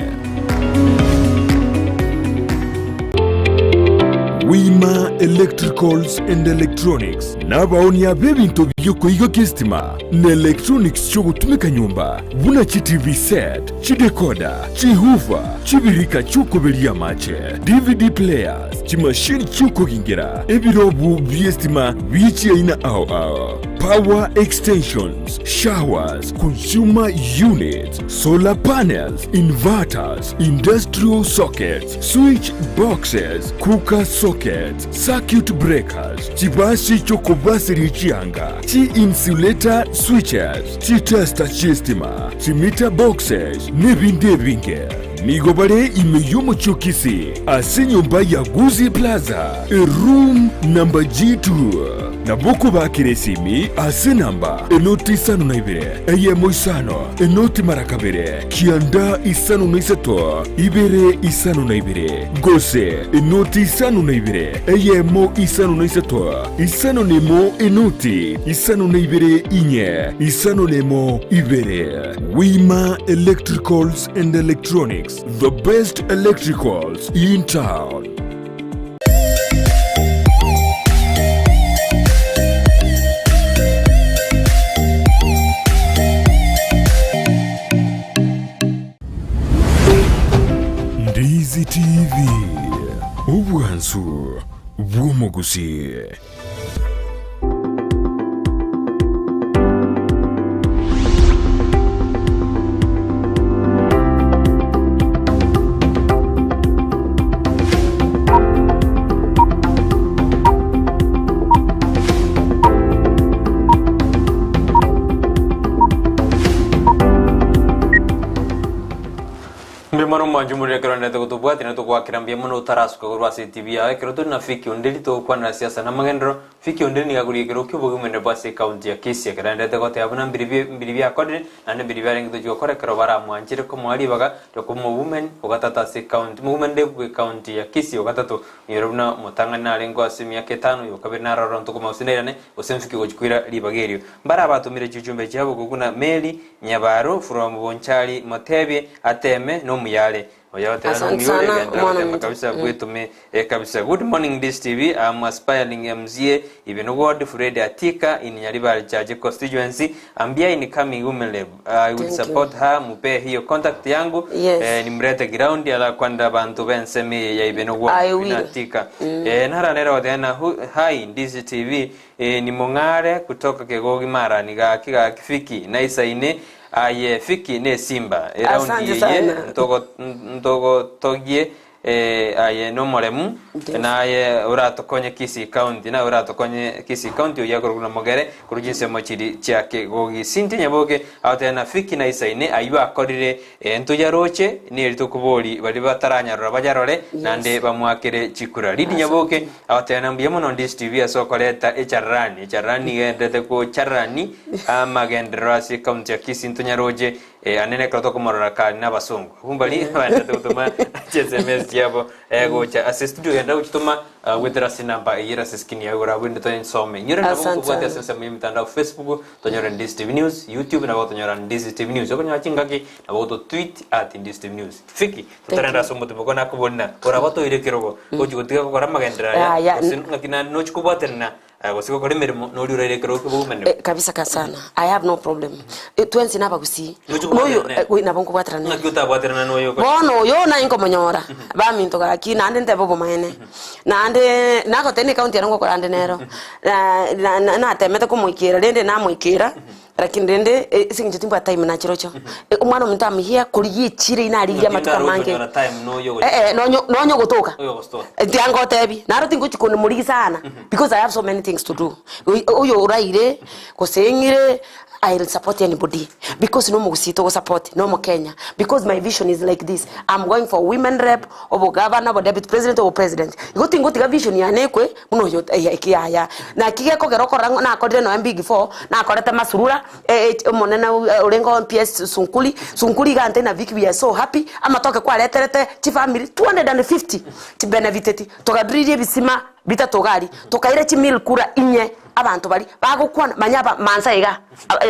Wima Electricals and Electronics nabaonia b'ebinto. Egekoigo ki'esitima na electronics chi'ogotumeka nyomba buna chi TV set, chidecoder, chihoofer, chibirika chi'okoberia amache, DVD players, chimashini chi'okogingera, ebirobu bi'esitima bie chiaina ao ao, power extensions, showers, consumer units, solar panels, inverters, industrial sockets, switch boxes, cooker sockets, circuit breakers, chibasi chi'okobaseria chianga, chi-insulator switches, chitester chi'estima, chimeter boxes, nebinde ebinge. Nigo bare ime y'omochie o Kisii, ase enyomba ya Gusii Plaza, eroom number G2. Nabo okobakera esimi ase enamba enoti isano na ibere, eyemo isano, enoti mara kabere, kianda isano na isato, ibere isano na ibere, gose enoti isano na ibere, eyemo isano na isato, isano na emo enoti isano na ibere inye, isano na emo ibere. Wima Electricals and Electronics, the best electricals in town. Ndizi TV, obwansu bw'omogusii. Mbuya mono mwanche omorero ekero ndete gotobwatia na togoakera mbuya mono otarasuka korwa ase etibi yao ekero tore na Fiki Onderi togokwanera siasa na amagenderero. Fiki Onderi nigo akorigia ekero ki'obogima bwa ase ekaunti ya Kisii ekero aendete goteba buna mbiri mbiri biakorire naende mbiri biarenge tochia gokora ekero baramwanchire komoa ribaga riokoba omowomen ogatato ase ekaunti omowomen rep bw'ekaunti ya Kisii ogatato onyore buna omotang'ani narengeo ase emiaka etano oyokabere naroro ntokoma gose nairane gose mfike gochia koira ribaga erio. Mbare abatomire chichumbe chiabo gokuna Mary Nyabaro from Bonchari motebie ateme nomuyare oyo oteba Asante nomuyore sana, genderera omwana gotema ominto. kabisa bwetome eh, kabisa good morning this tv I'm aspiring MCA even ward Fred Atika in Nyaribari Church constituency ambia incoming women rep I will Thank you. support her mupe hiyo contact yangu Yes. eh, nimrete ground ala kwanda bantu bensemi ya ibeno I will. Atika eh, naranera otena hi this tv Ee, nimong'are kutoka kegogi marani gaki gaki fiki naisaine aye fiki nesimba eraundi Asante eye sana. ntogo ntogotogie eh, aye nomoremu Yes. naye oratokonye Kisii County naye oratokonye Kisii County oyio akorokwa na Mogere korwa chinsemo chiri chia Kegogi Cynthia Nyaboke agoteba na fiki naisaine ayio akorire eh, ntoyaroche neri tokobori baria bataranyarora bayarore Yes. naende bamoakere chikura Lidi Nyaboke Agoteba, Mbuya mono Ndisi TV ase okoreta echarani. Echarani nigo egenderete gocharani amagenderero ase ecounty ya Kisii ntonyaroche eh, anene ekero tokomorora kare na abasongo. Abwo mbari baenderete gotoma chiSMS chiabo eh, gocha ase studio genda gochitoma ah, goetera ase enamba eyio ere ase screen yago igoro abwo rende toyesome. Inyore nabo Asante gotobwate ase sana. ensemo ya emitandao Facebook tonyore Ndisi TV News, YouTube nabo gotonyora Ndisi TV News. Okonyora chingaki nabo gototweet at Ndisi TV News. Fiki totarenda ase omotwe boko nakobori oraba toire ekerogo gochi gotiga gokora amagenderero aya Yaya, gose ng'aki naende nochi kobwaterana eh, gose gokora emeremo nori oraire ekerogo ki'obomenero Eh, kabisa ka sana i have no problem Eh, twensi nabagusii Nochi noyo kobwaterana eh, oi, nabo nkobwaterana nere. ng'aki otabwaterana noyo okore Bono oyo naye nkomonyora baminto gaki naende ntebe obomaene naende nagotebia na ekaunti ere ngokora ande nero na- na- na- natemete komoikera rende namoikera Lakini rende ase eng'encho timbwate time nachirochio, omwana ominto am here korigia echira eye narigia Ng'aki amatuko ndare amange. okonyora time noyo ogochi- Eh, eh, nonye nonye ogotoka Oyo ogostoka. tiga ngotebi, naro tingochi konemorigi sana because I have so many things to do. Oy oyo oraire, gose eng'ire, I will support anybody because nomogusii togosupport, na omokenya because my vision is like this, I'm going for women rep, obogavana, obodeputy president, obopresident. Igo tingotiga vision yane ekwe buna oyo eki yaya. Naki gekogera okorora ng'a nakorire nonya big four, nakorete masurura, omonene orenge oo PS Sunkuli, Sunkuli iga ante na Vicky we are so happy, amatoke kwareterete chifamiri 250 chibenefiteti, togadriria ebisima bitato iga aria, tokaira chimill kura inye abanto baria bagokwana manya aba mansa iga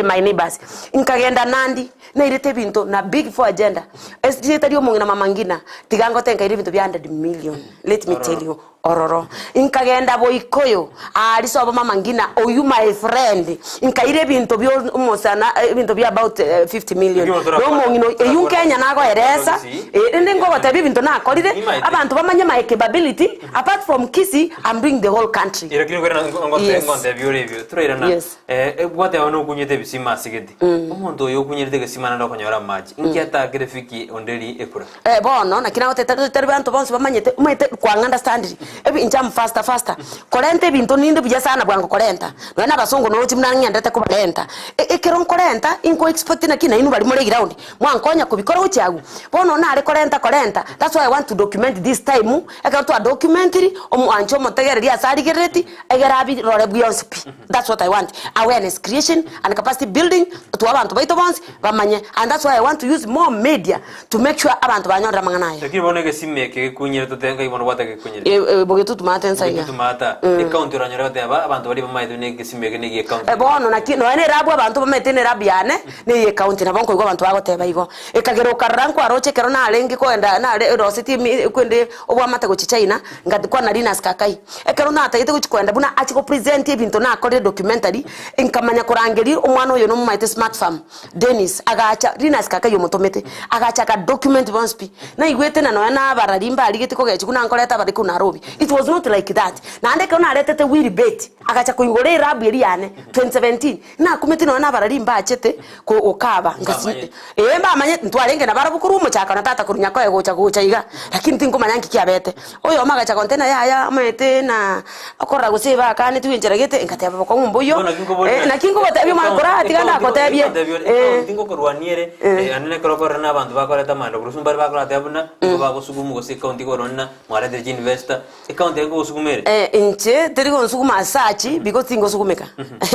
my neighbors. Nkagenda Nandi, nairete ebinto na big four agenda, erieta ria omong'ina mama Ngina, tiga ngote nkaira ebinto bia 100 million, let me tell you. ororo. Nkagenda Boikoyo, aaria sobo mama ngina, oyio my friend, nkaira ebinto bia omosana ebinto bia about 50 million. Lakini Na omong'ina oyo, eyio Nkenya nagoeresa, eh, rende nkogotebia ebinto nakorire, abanto bamanye my capability, apart from Kisii, I'm doing the whole country. Lakini kwere Yes. ngontebia ore ebio turairana Yes. eh, gwateba nokunyete ebisima ase gete omonto oyo okunyerete egesima naende okonyora amache inki atakere fiki onderi ekura Eh, bono naki nagoteba tari tari banto bonsi bamanyete omanyete kwang'a understandiri ebi inche am faster faster korenta ebinto ninde buya sana bwango korenta nonya na abasongo noroche buna ng'endete kobarenta E- ekero nkorenta inko expect naki nainwe baria more eground mwankonya kobikora gochia agwo. Bono nare korenta korenta that's why I want to document this time ekero twa documentiri omwanche omotegereri ase arigerereti egere abirore bionsi pi. That's what I want, awareness creation and capacity building to abanto baito bonsi bamanye and that's why I want to use more media to make sure abanto banyorire amang'ana aya. Lakini bono egesima eke gekunyire tote nkai bono gwataka gekunyire. Eh, eh, bogetutumate nsa iga. Bogetutumata ecounty oranyore goteba abanto baria bamaete buna egesima eke nege ecounty. Eh, bono naki nonya na erabu abanto bamaete na erabu yane neye ecounty nabo nkoigwa abanto bagoteba igo. Ekagera okarora nkwaroche ekero narenge kogenda nare rosetie emi kwende obwamate gochia China ngatkwana Linus Kakai. Ekero natagete gochia koenda buna achie go present ebinto nakorire documentary, nkamanya korangeria omwana oyo nomomaete smart farm, Dennis, agacha, Linus Kakai omotomete, agacha aka document bonsi pi. Naigwete na nonya na abarari mbarigeti kogechigwa na nkoreta abare korwa Nairobi. It was not like that. Naende ekero naretete Willy Bett, agacha koigora erabu eria yane 2017, nakumeti nonya na abarari mbachete ko gokaba ngasi Mbamanyete. ee mbamanyete ntwarenge nabarabwo korwa omochakano na tata korwa Nyakoe gocha gocha iga, lakini tinkomanya nki kiabete. Oyomo agacha gontebia ng'a yaya omanyete na okorora gose bakanetiwe enchera gete, ngateba bokong'u mboiyo, Bono naki nkoboria eh, naki nkogotebia omanye kora tiga ndagotebie eh. Ecounty ngokorwania ere eh, ande nekero okorora na abanto bakoreta amanda korwa mbare bakorateba buna nigo bagosugumwa gose ecounty ekorwania na mwaretire chiinvestor Ecounty yaye nkogosuguma ere? Eh, inche teri gonsuguma ase achi because tingosugumeka.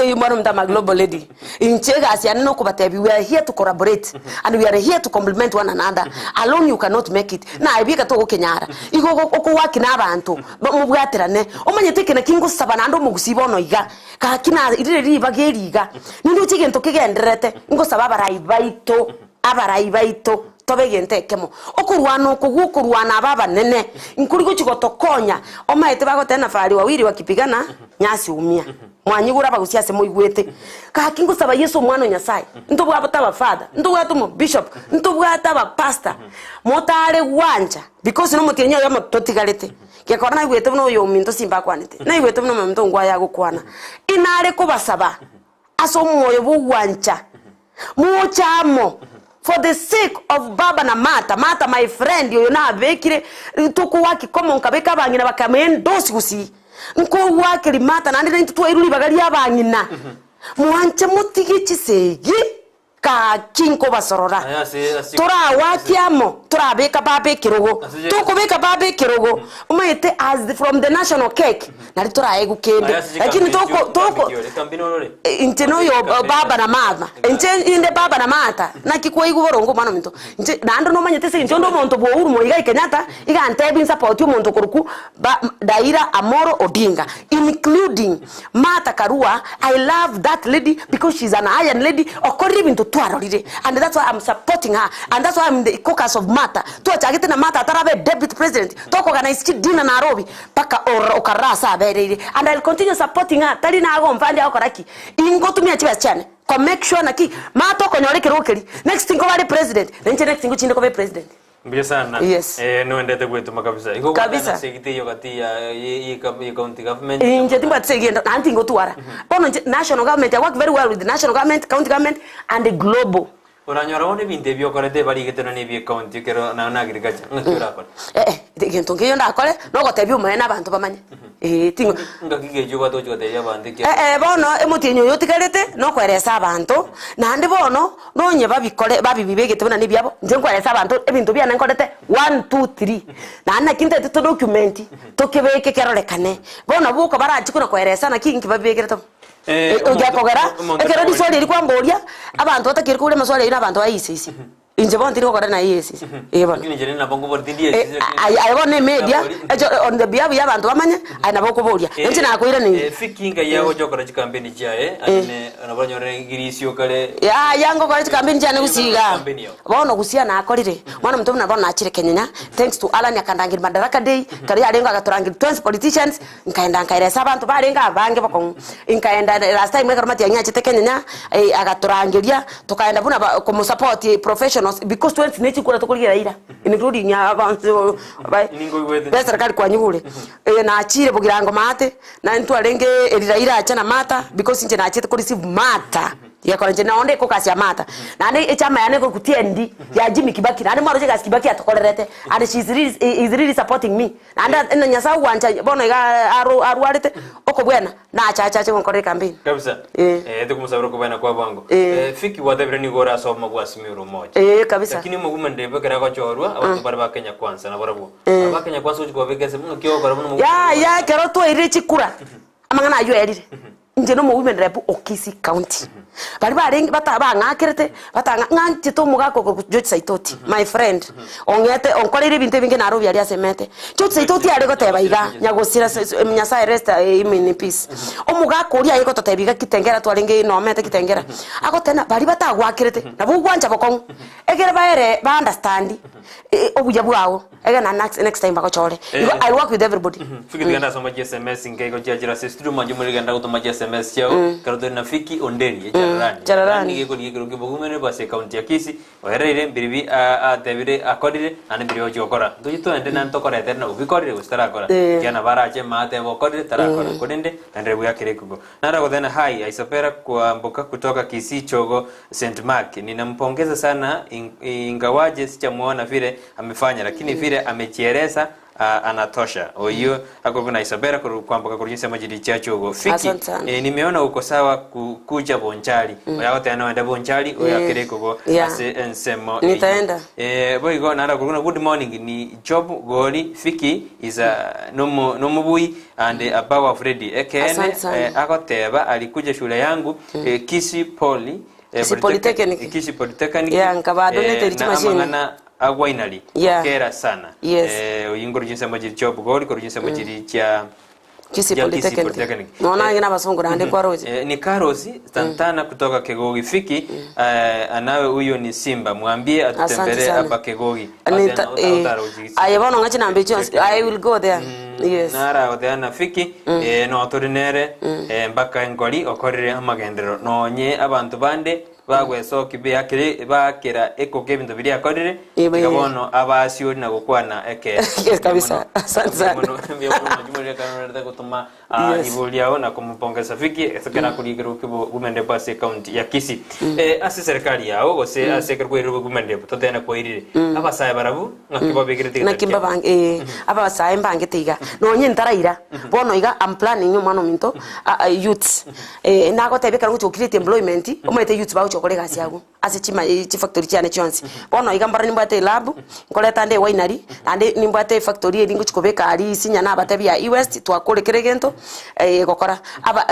Eyio mwana omonto ama global lady. Inche egasi yane nokobatebia we are here to collaborate and we are here to compliment one another. Alone you cannot make it. Naye bieka togokenyara. Igo ogo okowaki na abanto ba mobwaterane. Omanyete eke naki ngosaba naende omogusii bono iga, gaki na rire ribaga eri iga, nindoche egento kegendererete, ngosaba abarai baito. Abarai baito, tobe egento ekemo. Okorwana oko gw'okorwana aba abanene nkori gochia gotokonya. Omaete bagoteba na fahari wawili wakipigana, nyasi humia. Mwanyigure abagusia ase moigwete. Gaki ngosaba Yeso omwana o Nyasaye, ntobwate aba father, ntobwate omo bishop, ntobwate aba pastor, motare gwancha because nomotienyi oyomo totigarete. Gekora naigwete buna oyominto simbakwanete, naigwete buna omominto ngwaye agokwana. Inare kobasaba ase omoyo bw'ogwancha. Moche amo for the sake of baba na Martha, Martha my friend oyo nabekire tokogoaki komo nkabeka abang'ina bakama endosi gusii nkogoakeri Martha naende naintwe twairwe ribaga ria abang'ina mwanche motige chisegi gaki nkobasorora Aya ase ase toragoaki amo torabeka baba ekerogo Ase je- tokobeka baba ekerogo omanyete as the from the national cake Nari toraegwe kende, Aya ase lakini chikambi toko echio, toko kambi ki ore? Kambi norore? inche noyo Kambi baba na mama inche inde baba na mata naki kwaigwa boronge omwana ominto inche naende nomanyete ase eng'encho onde omonto bwa Uhuru Muigai Kenyatta iga antebi nsapotie omonto okorokwa ba Raila Amolo Odinga including Martha Karua I love that lady because she is an iron lady okorire ebinto twarorire and that's why I'm supporting her and that's why I'm in the caucus of Martha twachagete na Martha atarabe deputy president toko organise chidinner Nairobi Mpaka ororo okarora ase abereire and I'll continue supporting her tari nagomfa ndi agokora ki ingotumia chibesa chiane ko make sure naki mata okonyora ekerogo keria next nkoba are president na inche next ngochinde koba epresident. Mbuya sana. Yes. Eh, noendete gwetuma kabisa. Igo Kabisa. gwatana ase egite eyo gati ya ye- ye ye county government. Inche timbwati ase egento naende tingotwara. Bono inche national government I work very well with the national government, county government and the global. Oranyora bono ebinto ebi okorete ebarigete nonya nebie county ekero naye na agriculture, ng'aki orakore? Eh, egento nkeiyo ndakore, nogotebia omonene abanto bamanye, eh, tingo. Ngaki ki echio obwate gochia gotebia abanto ekiagera. Eh, eh, bono emotienyi oyo otigarete, nokoeresa abanto, naende bono, nonye babikore babibibegete buna nebiabo, inche nkoeresa abanto ebinto biane nkorete one, two, three. Naende naki ntagete todocument, tokebeke kerorekane. Bono boka barachie kona koeresa naki inki babibekerete bo. Eh, Ogiakogera, omonto ekero omonto riswali eri kwamboria, abanto batakeire koboria amaswali ayio na abanto ba ise ise. Inche bono tindi gokora naye esisi, eh bono. Lakini inche rende nabo nkobori tindi Eh, esisi lakini aye aye bono na emedia, Nabori. echo on the behalf ya abanto bamanye, aye nabo okoboria. Eh, Inche nakoiraneire. eh, Fiki ngai agocha gokora chikampeni chiaye, ande nabo onyore girisio kare Yaya ngokora chikampeni chiane gusii igaa. Campaign yao. Bono gusii nakorire, mwana omonto buna bono nachire Kenyenya, thanks to Allan akandangeria Madaraka Day, kare yarenge agatorangeria twensi politicians, Nkaenda nkaeresa abanto barenge abange bokong'u. Nkaenda last time ekero Matiang'i achete Kenyenya, agatorangeria, tokaenda buna ba komosupport professionals because twensi ne chikura tokorigia Raila, including abanto ba Ninkoigwete. be serikali kwanyigure. Nachire Bogirango maate, na ntwarenge eri Raila acha na Martha, because inche nachete ko receive Martha. Gekora inche nonde ekokasi ya Martha. Naende echama yane ekorokwa TND ya Jimmy Kibaki, naende mwaroche egasi Kibaki atokorerete, and she is really, he is really supporting me. Naende na Nyasae ogwancha bono iga aro arwarete, okobwena, nache ache ache gonkorera ecampaign. Kabisa. Eh. Eh, tokomosabera okobwena kwa bwango. Eh. Eh, Fiki gwatebire nigo orasoma bwasime ore omocha. Eh, kabisa. Lakini omogima ndebe ekero agochorwa, abanto bare ba Kenya Kwanza nabarabwo. Aba Kenya Kwanza gochia kobabeka ase ng'aki ogokora buna omogima Yaya, ekero twairire chikura, amang'ana aywo erire. Inche nomo women rep o Kisii county. Baria barenge bata bang'akerete, batang'a ng'a nchete omogaka okorokwa George Saitoti, my friend, ong'ete onkoreire ebinto ebinge Nairobi aria asemete. George Saitoti are goteba iga, nyagosira se se Nyasaye rest him in peace. Omogaka oria aye gototebia iga Kitengela twarenge nomete Kitengela, agoteba ng'a baria batagwakerete, nabo ogwancha bokong'u, ekere baere ba understand obuya bwao. Ege na next next time bagochore. Igo Eh. I work with everybody. Fiki tugenda asoma chi SMS nke igo chiachire ase studio mwanche more genda gotoma chi SMS chiao ekero tore na Fiki Onderi echararani Chararani. nigo ekorigia ekero ki'obogumene bwa ase ekaunti ya Kisii oereire mbiribi a- atebire akorire naende mbiribi ogochia gokora ntochie toende naende tokoretere na obikorire gose tarakora Eh. ekiagera nabo arache maatebe okorire tarakora korende naende bwakere ekego Nara gotena hai Isabella Kwamboka kutoka Kisii Chogo St Mark ninampongeza sana ingawaje sijamuona vile amefanya lakini vile amejieleza uh, anatosha oyio akorwa na Isabella koru Kwamboka korwa chinsemo chiria chia Chogo Fiki Asante sana. eh, nimeona uko sawa ku, kuja Bonchari mm. oya goteba noende Bonchari oyo Eh, akere ekogo yeah. ase ensemo eyio. Nitaenda. Eh, boigo nara korwa na good morning ni Job Gori Fiki is a nomo nomobui And above of ready ekeene Asante sana. eh, agoteba alikuja shule yangu eh, Kisii Poly eh, Kisii Polytechnic. Kisii Polytechnic Yeah, nkabadonate eh, richi na machine. amang'ana agwainari Yeah. kera sana Yes. eh, oyi nkoru chinsemo chiri chia obogori koru chinsemo chiri chia Kisii chia Kisii Polytechnic. Polytechnic. Noona Eh, ang'e na abasongo naende kwaroche. Eh, ni Carlos Santana kutoka Kegogi Fiki eh, anawe huyo ni Simba mwambie Asante atutembelee sana. hapa Kegogi Nita- eh, aye bono ng'a chinamba echio chionsi I will go there yes nara goteana fiki eh, no tore nere eh, mpaka engori okorire amagenderero nonye abanto bande bagwesoki beakire bakera ekoka ebinto biria akorire Ebe. iga bono abasiori na gokwana ekeene Yes, kabisa. Asante sana. gotoma ah, Yes. ibo riao na komopongesa fiki ase nakorigera kibo gumende bwa ase county ya Kisii eh, ase serikali yao gose ase ekero kwairire gumende totena kwairire abasae barabu ng'aki babekerete egetabu Naki kiabo? mbabange eh, abasae mbangete iga nonye ntaraira bono iga I'm planning omwana ominto ah, ah, youths eh, nagotebia ekero ngochi go create employment omanyete youths bagochi gokora egasi abwo ase chima chifactory chiane chionsi bono iga mbora nimbwate elab nkoreta nde ewinery naende nimbwate efactory eria ngochi kobeka aria isinya nabatebia ya ewest twakore kera egento egokora aba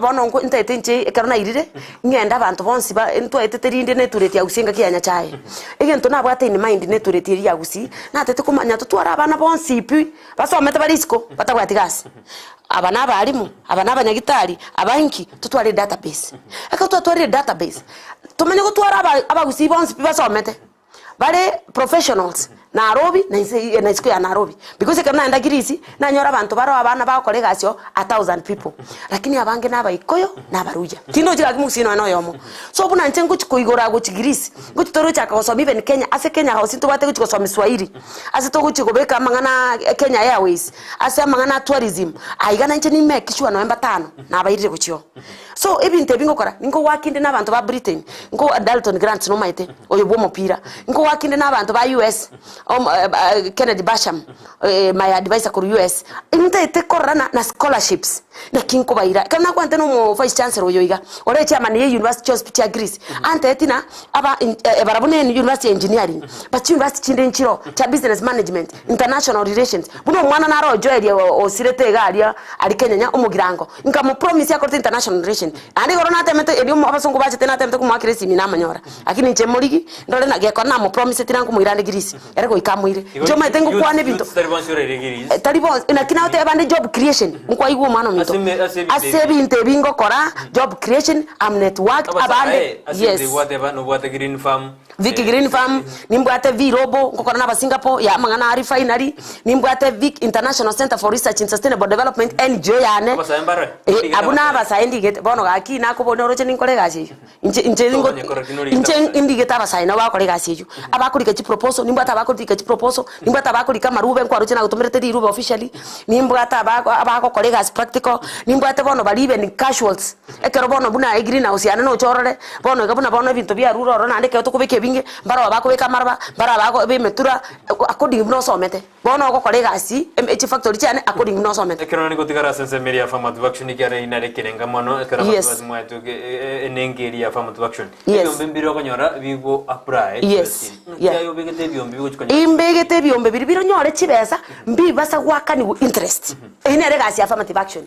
bono nko ntaete inche ekero nairire ng'ende abanto bonsi ba ntwaetete rinde netureti ya gusii engaki ya nyachae. Egento nabwate in mind netureti eria ya gusii natete komanya totware abana bonsi pi basomete bare isiko batabwati gasi. Aba na abalimu, aba na abanyagitari, aba inki, totware edatabase. Ekero twatwarire edatabase, tomanye gotwara aba abagusii bonsi pi basomete, bare professionals Nairobi na inse na isiko ya Nairobi. Because ekero naenda Kirisi, nanyora abanto baroo abana bagokora egasi oo a thousand people. Lakini abange na abaikoyo na abaruya. Tindochi gaki mogusii nonya na oyomo. So buna inche ngochi koigora gochi Greece, ngochi torochaka gosoma even Kenya, ase Kenya House ntobwate gochi gosoma Swahili, ase togochi kobeka amang'ana Kenya Airways, ase amang'ana a tourism, aiga nainche ni make sure nonye mbatano nabairire gochia oo. So ebinto ebi ngokora, ninkowaki inde na abanto ba Britain, nko Dalton Grant nomaete, oyo bwa omopira, nkowaki inde na abanto ba US, Omo Kennedy Basham my adviser korwa US, ntaete kororana na scholarships naki nkobaira. Ekero nakwanete na omo vice chancellor oyo iga, ore echairman ye university chionsi pi chia Greece, antebetie ng'a aba barabwo ne university ya engineering, but chiuniversity chinde nchiroo, chia business management, international relations, buna omwana naro ojoerie osirete iga aria aria Kenyanya omogirango, nkamopromise akorete international relations, naende igoro natemete erio abasongo bachete natemete komoakera esimi namonyora. Lakini inche morigi, ndore na gekora namopromiseti nankomoira ande Greece, ere goika amoire. Inche omanyete ngokwana ebinto, Tari bonsi oraire Greece. tari bonsi, naki nagoteba bande job creation, nkwaigwa omwana ominto. Ase eme- ase ebinto Ase ebi. ebinto ebi ngokora, job creation, am networked, abande, Abasae, ase ebinto yes. ebi gwateba nobwate green farm. Vic Green Farm, nimbwate V-Robo, nkokora na Abasingapore, ya amang'ana a refinery, nimbwate Vic International Centre for Research in Sustainable Development, NGO yane. Abasae mbare? Eh, abwo na abasae ndigete, bono gaki nakoboria oroche ninkore egasi eyio. Inche inche ningo inche indigete abasae nabo bagokora egasi eyio, abakorika chiproposal, nimbwate abakorika chiproposal, nimbwate abakorika amarube nkwaroche nagotomerete rirube officially, nimbwate abago abagokora egasi practical, nimbwate bono baria even casuals, ekero bono buna egreenhouse yane noche orore, bono iga buna bono ebinto biarure ororo naende ekero tokobeka ebinge, mbaro abakobeka amaroba, mbaro abago ba emetura, according buna osomete. Bono ogokora egasi em chifactory chiane according buna osomete. Ekero nare gotigara ase ensemo eria ya affirmative action ekiagera eyio nare ekerenga mono ekero abanto Yes. base mwaetwe enengo eria ya affirmative action. Yes. Ebiombe mbire okonyora bigo apply Yes. Naki Yeah. aye obegete ebiombe bigochi konyora Imbegete ebiombe biria bironyore chibesa mbibasa goakanigwa interest. Eyio nere egasi ya affirmative action.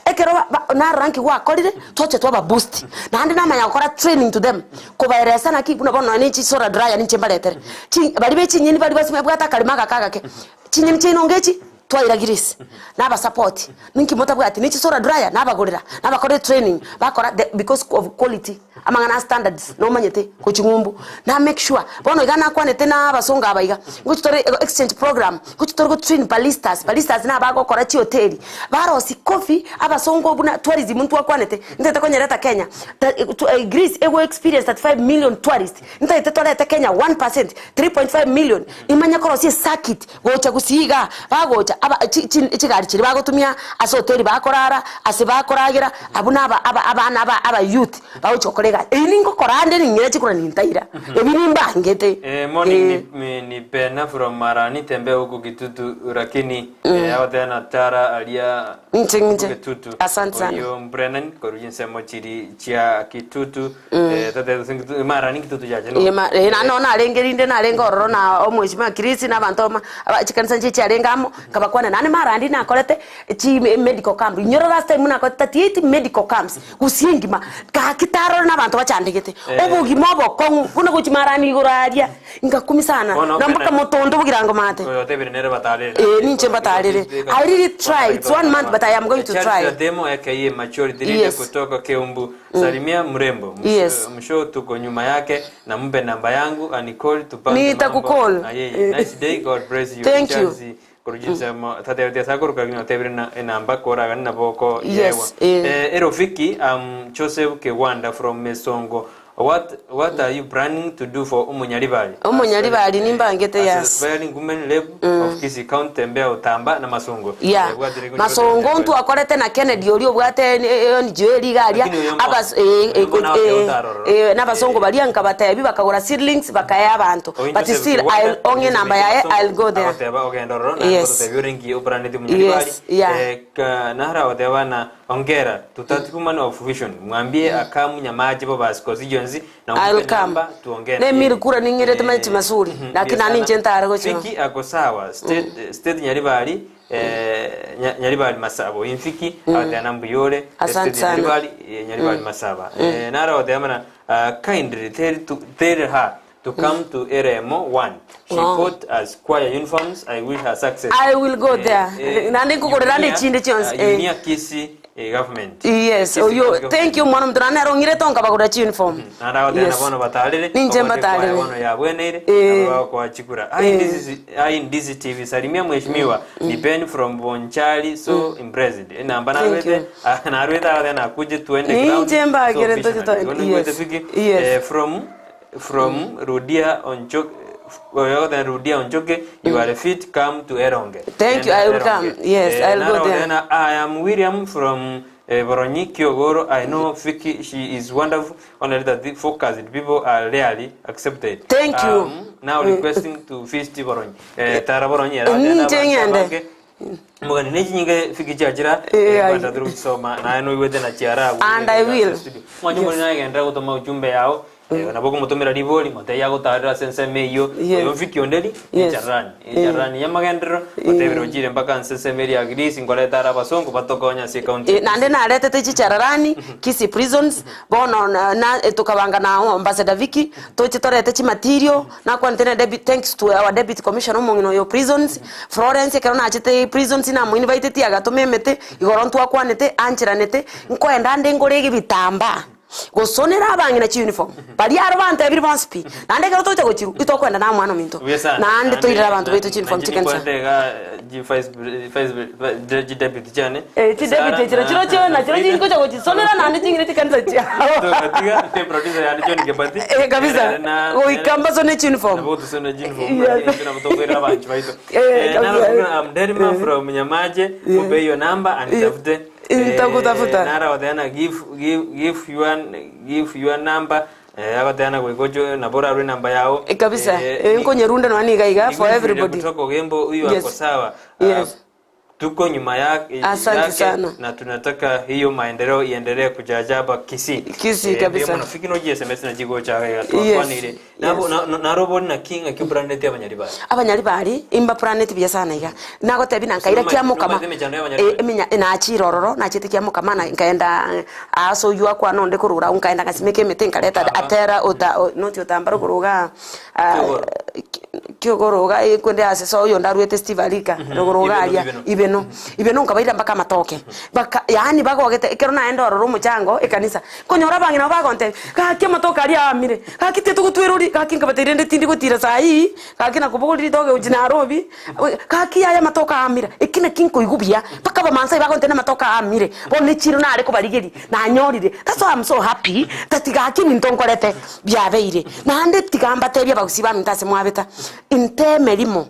Ekero ba ba narora nki gwakorire, twacha twaba boost. Naende namanya gokora training to them, kobaeresa naki buna bono nonye ne chisolar dryer ninche mbaretere. Chi baria be chinyeni baria basime bwate akaremo agake agake, chinyeni chiaino ngechi, twaira grease, nabasapoti, ninki motabwati, ne chisolar dryer nabagorera, nabakorera etraining, bakora the because of quality. Amang'ana a standards nomanyete gochia ng'umbu na make sure bono iga nakwanete na abasongo aba iga ngochi tore exchange program ngochi tore go train baristas, baristas na abagokora chihoteli barosia coffee abasongo buna tourism ntwakwanete ntagete konyereta Kenya ta Greece ego experience 35 million tourist ntagete torete Kenya 1% 3.5 million imanye korosia ecircuit Gocha gusii igaa, bagocha aba chi chi chigari chiria bagotumia ase hoteli bakorara, ase bakoragera, abwo na aba aba abana aba aba youth bagochia gokora egasi. Eyio ningokora ande ning'ira chikura nintaira, ebi nimbangete. Eh, morning Eh. ni, ni Pena from Marani tembe huku Kitutu lakini eh, agoteba tara aria Inche huku inche. Kitutu Asante sana. oyo Brennan korwa chinsemo chiri chia Kitutu eh, totebe gose Kitutu Marani Kitutu yache no Eh, ma- eh, na no narenge rinde narenge ororo na omweshimiwa Chris na abanto ama aba chikanisa nchiche chiarenge amo, nkabakwana naende marandi nakorete chi medical camp inyora last time nakorete 38 medical camps gusii engima, gaki tarore na abanto bachandegete, Eh. obogima obokong'u buna gochia marani igoro aria, ngakumia sana, Bono na mpaka okende- motondo bogirango maate. Oyo otebire nere batarere. Eh, ninche mbatarere. I really try. It's one month, but I am going to Charles try. Ademo aka Maturity Leader Yes. kutoka Keumbu. Salimia mrembo. Msho, Yes. msho tuko nyuma yake na mpe namba yangu anicall tupange Nitakukall. mambo. Na yeye. Nice day God bless you. Thank you. Charles Kurujitsa tate sakuru kagina otebire na enamba koraga na boko Yes, yewa. eh. Eh, Erofiki um Joseph Kewanda from Mesongo. What what are you planning to do for Umunyaribali? Umunyaribali nimbangete, As yes. aspiring women rep of Kisii County tembea Utamba na Masungo. Yeah. Eh, bwatire gochia Masongo gotembea. ntwakorete na Kennedy oria obwate NGO eria iga aria Lakini oyo mbo- abas eh, oyo mbo eh, nawe eh, otarorora. eh, n'abasongo baria nkabatebi bakagora seedlings bakaea abanto Oyo but Joseph still Kiwanda, I'll ong'e Joseph namba yaye Masungo, I'll go there. agoteba ogenda ororo na Yes. agotebia orengi oburaneti Munyaribali. Yes, yeah. Eh, ka- nahara agoteba na ongera tutati woman of vision mwambie akamu nyamaji bo basi constituency na I'll umpe come. namba tuongee Ne na yeye. miri kura ning'irete machi masuri. Lakini nani inche ntare gochia. Fiki ako sawa state state Nyaribali eh, Nyaribali Masabo infiki mm. mbuyore Asante state sana. Nyaribali eh, Nyaribali Masaba eh, nara otema uh, kindly tell to tell her to come to RMO 1 she Oh. bought us choir uniforms I wish her success I will go there. Nande nkogorera Unia, nechinde chionsi, uh, eh. Unia Kisii eh, government Yes, Kisii oyo County thank you mwana mtu nane arong'ire tonka bagura chi uniform. naragoteana Yes. bono batarire Ninche ogote mbatarire. kwaya bono yabweneire Eh. nabo bagokoa chikura Ai Ndizi Ai Ndizi TV salimia mheshimiwa ni Ben from Bonchari so impressed enamba Thank narwete you. ah, narwete agathe nakuje tuende Ninche ground mbagere so ntoche visionary. toende. Bono ngwete Yes. fiki, Yes. eh, from from Rudia Onchoke Oyogote Rudia Onchoke you are fit come to Eronge Thank you, I will come. Yes, I will go there. Nara I am William from Boronyi Kiogoro. I know Vicky, she is wonderful. Only that the focused people are rarely accepted. Thank you. Now requesting to feast Boronyi. Eh, tara Boronyi era Mm, agenda inche abanto ng'ende. abange. Omogeni ne chinyinge fiki chiachira Eh, ai. kwenda turi gochisoma naye noigwete na chiara abwo And I will. Mwanche Yes. omorino agenderera gotoma ujumbe yao eh, nabo okomotomera ribori motebie agotarera ase ensemo eyio Yes. oyo mfiki onderi Yes. echarani echarani yamagenderero otebire ochire mpaka ase ensemo eria ya Greece nkoreta are abasongo batokonye ase ecounty Eh, naende naretete chichararani Kisii prisons bono na, na, eh, tokabanga na ambassador Vicky toche torete chimaterial Nakwanete na Debbie, thanks to our deputy commissioner omong'ina oyo o prisons, Florence ekero nachete prisons namoinviteti agatoma emete, igoro ntwakwanete, ancheranete, nkoenda ande ngore ebitambaa, gosonera abang'ina chiuniform, baria aro bantebirie bonsi pi, naende ekero togocha gochirwa, itokoenda na omwana ominto, Buya sana. naende toirere abanto baito chiuniform Naende chikanisa. nikwende iga ji vice vice ji deputy chiane. Eh, chideputy Sarah chire na- chirochio nachiro Frida. chingocha gochisonera naende ching'ire chikanisa chiabo. Togatiga te producer yane John Kebati. Eh, kabisa Ere na- goika mbasone chiuniform. Nabo tusone uniform. Yes. Yes. Nabo tokwera abanchi baito. Eh, Eh, kabisa. naro kuna I'm Derima from Nyamache. Mupe hiyo namba anitafute. Eh, nitakutafuta. Nara wateana give give give your give your number. Eh, agoteana goikocho nabo orarwe enamba yao. Eh, kabisa Eh, Eh, nkonyerunde nonya niga iga ni for Wilfred everybody kutoka Ogembo huyu Yes. ako sawa. Yes. Ah, tuko nyuma ya, Asante yake sana. na tunataka hiyo maendeleo iendelee kujajaba Kisii. Kisii kabisa. Ndiyo munafiki no GSMS na jigo cha ya Yes. twakwanire. Nabo Yes. na- narobori na king akibrandete abanyaribari. abanyaribari imbapuraneti buya sana iga nagotebia na nkaira Noma- kiamokama noma emechando y'abanyaribari. Eh, eminya nachire ororo nachete kiamokama na nkaenda eh, ase oywo akwana onde korora agwo nkaenda ngasimeka emete nkareta Otamba. atera ota o- noti otambara okoroga ah, Kiogoro. Kiogoro iga ekwende ase so oyonde arwete Steve Arika rogoro iga Ibeno, aria Ibeno. ibeno ibeno nkabaira mpaka amatoke baka yaani bagogete ekero naenda ororo omochango ekanisa nkonyora abang'ina nabo bagontebia gaki amatoke aria aamire gaki titogotwerori gaki nkabatebi rende tindi gotira saii gaki nakobogoria ritoke gochia Nairobi gaki yaya amatoke aamire eki naki nkoigwa buya mpaka abamaasai bagontebia namatoke aamire bono echiro nare kobarigeria nanyorire that's why I'm so happy that gaki ebinto nkorete biabeire. Naende tiga mbatebie abagusii baminto ase mwabeta, inte emerimo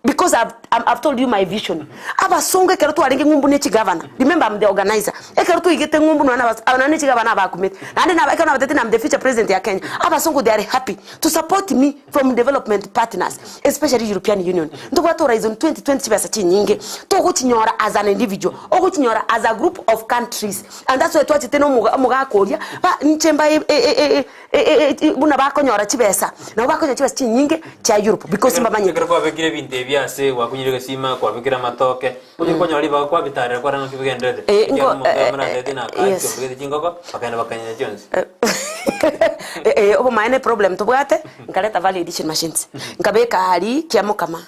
because I've, I've told you my vision. Abasongo ekero twarenge ng'umbu ne chigavana, remember I'm the organizer. Ekero twaigete ng'umbu nonya na abas- nonya ne chigavana abakumete. Naende naba ekero nabatebete I'm the future president ya Kenya, abasongo they are happy to support me from development partners, especially European Union. Ntobwate Horizon 2020 chibesa chinyinge, togochinyora as an individual, ogochinyora as a group of countries. And that's why twachete na omoga omogaka oria, ba inche mbae e- e- e- Buna bakonyora chibesa, nabo bakonyora chibesa chinyinge chia Europe because mbamanyete. Ekero kwabekire ebinto ebi ase gwakunyire egesima, kwabekire amatoke, oche konyora ribaga kwabitarera kwarora ng'aki bigendererete. Eh, Ekiagera nko- omonto eh, oyomo natebete eh, nakae yes. kiombegete chingoko, bakagenda bakanyenya chionsi. Eh, obomaene problem tobwate, nkareta value addition machines, nkabeka aria kiamokama,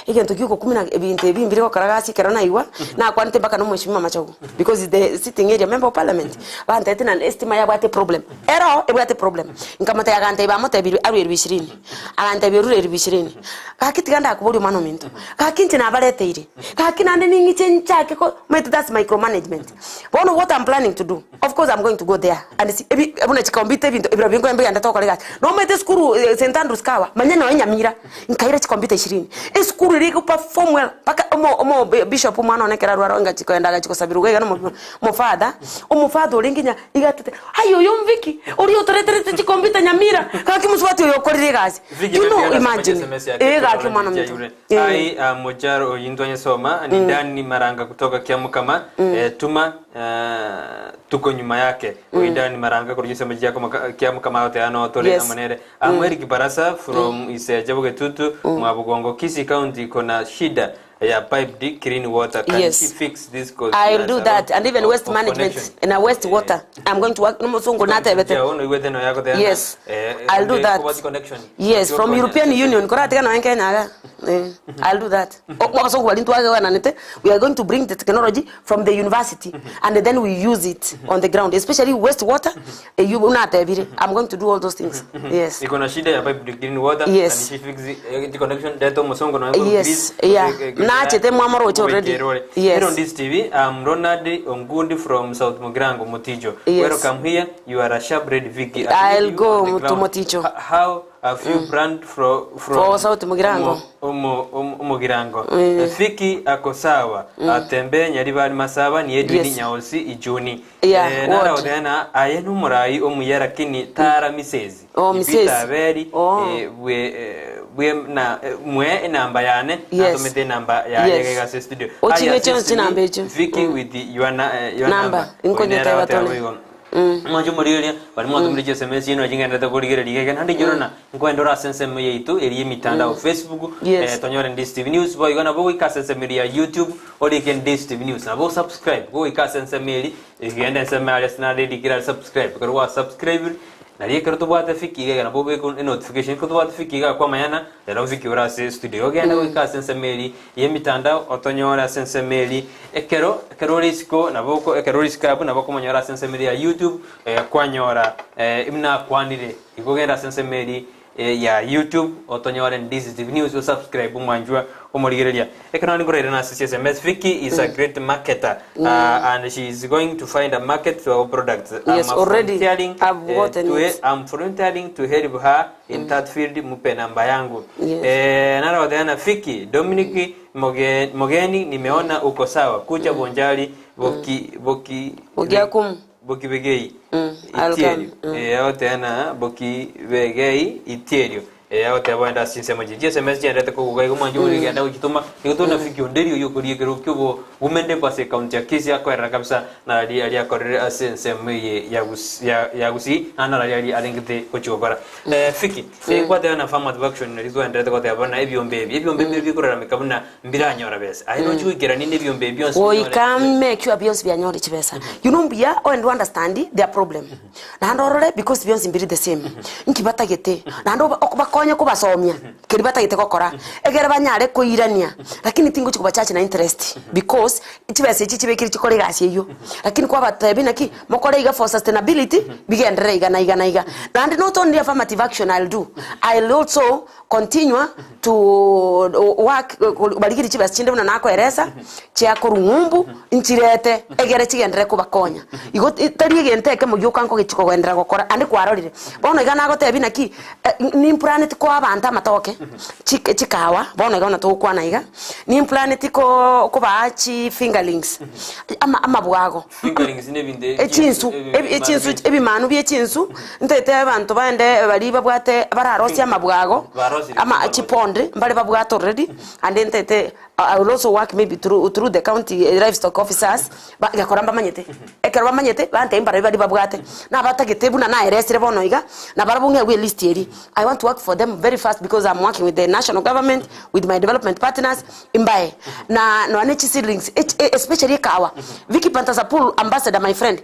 egento kia ogokumina ebinto ebi mbire gokora gasi ekero naigwa, nakwanete mpaka na omweshimiwa Machogu, because is the sitting area member of parliament, bantebete na estima yabwate problem, ero ebwate problem, nkamotebia agantebia bamotebirie arwe elfu ishirini, agantebia orure elfu ishirini, gaki tiga ndakoboria omwana ominto, gaki inche nabareteire, gaki naende ning'iche nchake ko omanyete that's micromanagement. Bono what I'm planning to do, of course I'm going to go there and see ebi buna chikompyuta ebinto ebiro binkoe mbigende tokore egasi. Nomanyete esukuru St Andrews Kawa, manya nonya Nyamira, nkaira chikompyuta ishirini. Esukuru eria ego perform well mpaka omo omo bishop omwana one ekero arware onga chikoenda agachi kosabirwa iga iga na omofather, omofather orenge ng'a iga atete, aye oyo Mviki, oria otoreterete chikompyuta Nyamira, gaki mosubati oyo okorire egasi. Viki You know, Pepe imagine. SMS yake Eh, gaki kutoka omwana Nigeria ominto. yule. Eh. Ai uh, Mojaro oyintwanye soma ni Dani Maranga kutoka Kiamukama eh, tuma eh, tuko nyuma yake mm. Dani Maranga kurugisa mji yako Kiamukama yote ano tore Yes. amanere mm. Eric Barasa from mm. Iseja Bugetutu mm. Mwabugongo Kisii County iko na shida ya pipe deep clean water can Yes. she fix this cause I'll she do has a that lot and even of- waste of management connection. na waste water I'm going to work nomosungu natebete Yeah, ono iwete no yako tena. Yes, Eh, I'll do the that. poverty connection. Yes, from European Union. Koratiga nonya Kenya iga. Eh, I'll do that. Abasongo baria ntwagegananete, we are going to bring the technology from the university and then we use it on the ground, especially waste water. Eywo buna natebire, I'm going to do all those things. Yes. Iko na shida ya pipe clean water. Yes. And she fix the eh, connection data musongo na Yes, yeah. Nachete mwamoroche already. Yes. Here on this TV, I'm Ronald Ongundi from South Mugirango, Moticho. Yes. Welcome here. You are a sharp red Vicky. I I'll need you go on the to ground. Moticho. How have you planned from For South Mugirango. Omo omo Omugirango. Vicky ako sawa. Atembe Nyaribari Masaba ni Edwin Yes. Nyaosi Ijuni. Yeah, Eh, nara what? odena aye n'omorai omuya lakini tara misezi. Oh, misezi. Peter Aberi Oh. eh, bwe eh, bwe na mwe enamba yane Yes. natomete enamba yaye Yes. iga ase studio. Oching'e Aya, chionsi assist me, chinamba echio. Vicky with your na, your Number. number. Inkonyete Oinera goteba batone. boigo. Mwanche omorigereria baria mwatomire chi sms chiaino chingenderete korigereria iga iga naende inche orona nkoenda ore ase ensemo yaito eria emitandao Facebook Yes. tonyore Ndisi TV News boigo nabo goika ase ensemo eria ya YouTube orike Ndisi TV News nabo osubscribe goika ase ensemo eria egenda ensemo aria ase narerikire aria subscribe ekero gwa subscribire Nario ekero tobwate fiki iga iga nabo obeke enotification, ekero tobwate fiki iga kwamanyana, rero fiki ore ase estudio. Ogende goika ase ensemo eria y'emitandao otonyore ase ensemo eria ekero ekero ore isiko nabo oko ekero ore isiko abwo nabo okomonyora ase ensemo eria ya YouTube kwanyora buna akwanire. Igo ogende ase ensemo eria ya YouTube otonyore Ndizi TV News osubscribe omwanchwa omorigereria. Ekero naende nkorairana ase chiSMS Vicky is a great marketer and she is going to find a market to our products. I'm Yes, already volunteering, I've gotten to it. I'm volunteering to help her in that field mupe namba yangu. Yes. Nara goteba Vicky Dominic Moge, Mogeni nimeona uko sawa kucha bonjari boki boki Bogiakumu. Bokibegei I'll itierio come. Eh, agoteba na bokibegei itierio Eh, agoteba boende ase chinsemo chiria chieseme chiendete koguga igo mwanche omoriri genda gochitoma igo tore fiki onde erio oyokoria ekero kia obo women rep ase ekaunti ya Kisii akoerera kabisa nari aria akorire ase ensemo eye ya Gus- ya ya Gusii naende nari aria arengete gochia gokora Eh, Fiki eh, nkwateba na affirmative action nari twaenderete goteba buna ebiombe ebi ebiombe ebi bikorarameka buna Mbiranyora besa. Aye nochia goikerania nebiombe ebi bionsi binyore. Goika make sure bionsi bianyore chibesa. You know mbuya oende o understand their problem. Naende orore because bionsi mbiri the same. Nki batagete? Naende oba obakonye kobasomia keri batagete gokora egere banyare koirania. Lakini tingochi koba charge na interest because chibesa echi chibekire chikore egasi eywo. Lakini kwabatebia naki mokore iga for sustainability bigenderere iga na iga na iga. Naende not only affirmative action I'll do, I'll also Continue to work barigerie chibesa chinde buna nakoeresa chia korwa ng'umbu nchirete egere chigenderere kobakonya. Igo tari egento ekemo gioka nkogechi kogenderera gokora ande kwarorire. Bono iga nagotebia naki nimplaneti koa abanto amatoke chikawa bono iga buna togokwana iga, nimplaneti kobaa chi fingerlings ama amabwago. Fingerlings nebinto Echinsu, echinsu, ebimanu bie chinsu, ntaete abanto bande baria babwate bararosie amabwago, Barosirie ama amabwago. chipond mbare babwate already, ande ntaete I will also work maybe through, through the county livestock officers, ba gekora mbamanyete. Ekero bamanyete, bantebia mbarabwo baria babwate. Nabatagete buna naeresire bono iga, nabarabwo ng'egwe elist eria. I want to work for them very fast because I'm working with the national government, with my development partners, imbae. Na nonya ne chiseedlings, especially ekawa. Vicky Pantasapul ambassador my friend,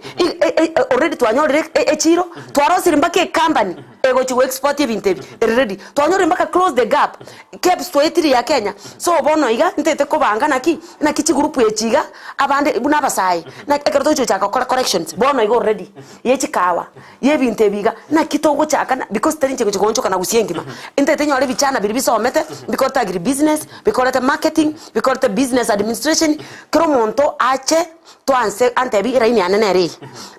already twanyorire echiro, twarosire mpaka ecompany egochi go export ebinto ebi, ere ready. Twanyorire mpaka close the gap, KEBS twaetire ya Kenya. So bono iga, ntete kobanga naki, naki chigroup echi iga, abande buna abasae, naki ekero togochi gochaka gokora corrections, bono iga already, ye chikawa, ye ebinto ebi iga, naki togochaka na because tari inche gochi goonchoka na gusii engima. Ntete nyore ebichana biria bisomete, bikorete agribusiness, bikorete marketing, bikorete business administration, kera omonto ache twanse antebi eraini yane nere eye,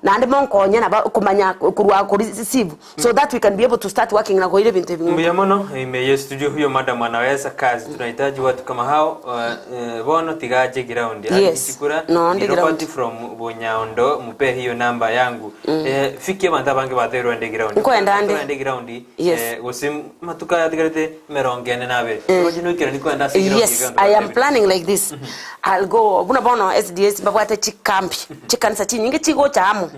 naende monkonye nabo komanya korwa kori sieve so that we can be able to start working na koira ebinto ebi ng'umbu. Mbuya mono ime ye studio huyo madam anaweza kazi tunahitaji watu kama hao bono tiga ache ground Yes, Alichikura no, ndi ni ground. Robert from Bunyaondo mupe hiyo namba yangu fikie abanto abange bateirwe ande ground Nkoenda ande. ande ground Yes. gose matuko aya atigarete emerongo ene na abere Roche noikerani koenda ase ground Yes, iga I am ntobatebie. planning like this. I'll go buna bono SDAs mbabwate chikambi, chikanisa chinyinge chigocha amo.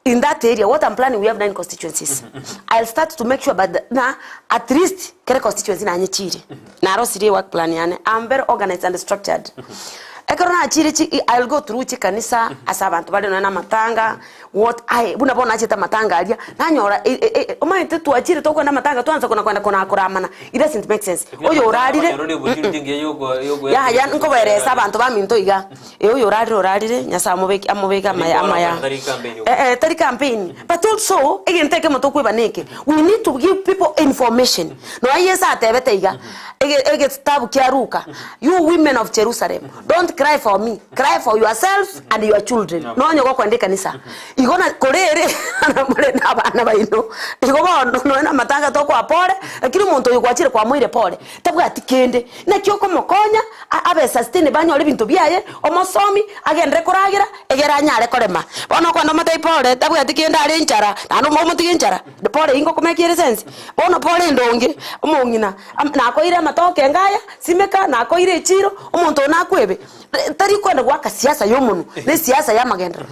In that area, what I'm planning, we have 9 constituencies. I'll start to make sure but na at least kere constituency nanye chire. Narosirie work plan yane. I'm very organized and structured. Ekero nachire chi, I'll go through chikanisa ase abanto bare nonya na amatanga what I buna bono nachete amatanga aria nanyora omanyete twachire tokoenda amatanga twansa kona koenda kona koramana it doesn't make sense. Oyo orarire yaya nkobaeresa abanto baminto iga eh oyo orarire orarire Nyasaye amobeke amobeke amaya amaya eh eh tari campaign but also egento ekemo tokoeba neke we need to give people information nonya Yeso atebete iga Ege egetabu kia Luka, You women of Jerusalem, don't cry for me, cry for yourselves and your children. Nonye gokwenda ekanisa. Igo Igo na korere more na abana baino, igo bono nonya na amatanga tokoa pore, lakini omonto oyo gwachire kwamoire pore, tabwati kende. Naki okomokonya a- abe sustainable anyore ebinto biaye, omosomi, agenderere koragera, egere anyare korema. Bono okogenda omotebi pore, tabwati kende are enchara, naende omo omotige enchara, pore eywo ngokomeki ere sense? Bono pore endonge, omong'ina, am nakoire amatoke ngaya, simeka, nakoire echiro, omonto oyo nakwebe, tari kwenda goaka siasa ya omonwe, na esiasa ya amagenderero.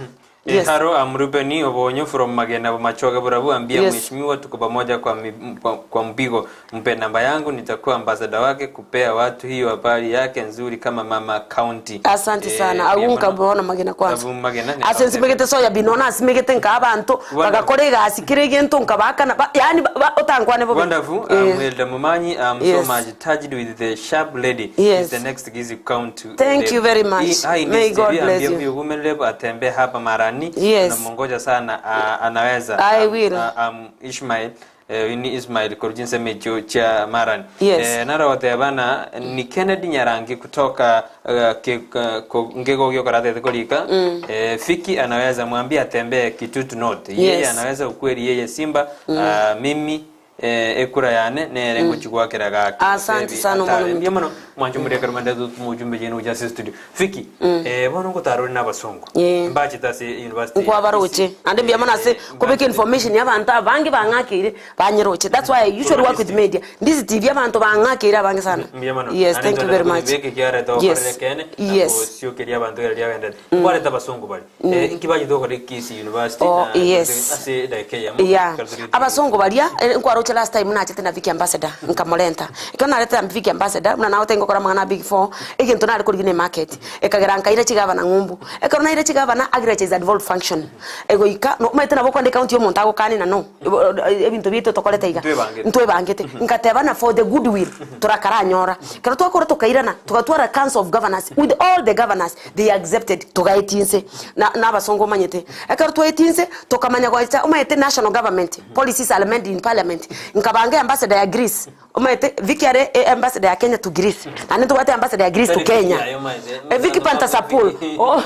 Yes. Haro am Rubeni obonyo from Magena Bomachoge Borabu ambia Yes. mheshimiwa tuko pamoja kwa, mi, kwa, kwa mpigo mpe namba yangu nitakuwa ambassador wake kupea watu hiyo habari yake nzuri kama mama county. Asante Eh, sana mbuya agwo mono. nkabono magena kwanza Abwo Magena ni ase county. nsimegete soya bean nonya nasimegete nkaa abanto Wonderful. bagakora egasi kera egento nkabaakana ba yaani ba ba otankwane bobe Wonderful. Eh. I'm Hilda Mumanyi. I'm Yes. so much touched with the sharp lady. Yes. Is the next Kisii County. Thank rep. you very much. Hi, May Ndisi God TV, bless ambia you. huyu women rep atembee hapa Marani. Yes. Tunamongoja sana uh, anaweza. I Um, will. Uh, um, Ishmael eh, ni Ismail Korujinse mecho cha Marani. Yes. Eh, nara watebana ni Kennedy Nyarangi kutoka uh, ke, uh, ko, ngego gyo karate kolika. Mm. Eh, Fiki anaweza mwambie atembee Kitutu North. Yeye Yes. anaweza ukweli yeye Simba mm. uh, mimi eh, ekura yane nere mm. nguchigwakira gake Asante sana omwana ominto. mwana mono mwancho muri karumanda mujumbe jenu ujase studio Fiki eh bono ngotarori n'abasungu Yeah. mbachita ase university nkwabaroche ande mbuya mono ase kobeka information ya abanto abange bang'akeire banyeroche that's why I usually work with media ndizi tv abanto bang'akeire abange sana mbuya mono yes thank you very much beke kiareta Yes. okorere kene Yes. siokeria abantu era riagendete kwareta abasungu bari eh inki tokore Kisii University Oh, na yes. ase dakika yamo yeah abasongo baria eh, nkwaroche last time nachete na Vicky ambassador nkamurenta ekero narete na Vicky ambassador muna nagote ngokora mang'ana big four egento nare korigina emarket ekagera nkaira chigavana ng'umbu ekero naire chigavana agriculture is a devolved function egoika no maete nabo kwande county omonto agokanina no ebinto biaito tokorete iga Ntwebangete. ntwebangete nkatebana for the goodwill turakaranyora kero twakora tukairana tugatwara council of governors with all the governors they accepted tugaetinse na n'abasongo omanyete ekero twaetinse tukamanya gwacha omanyete national government policies are made in parliament nkabanga ambassador ya Greece omanyete Vicky are eh, ambassador ya Kenya to Greece na nitubwate ambassador ya Greece to Tari Vicky Kenya ayo maze. Eh, Vicky Pantasapul oh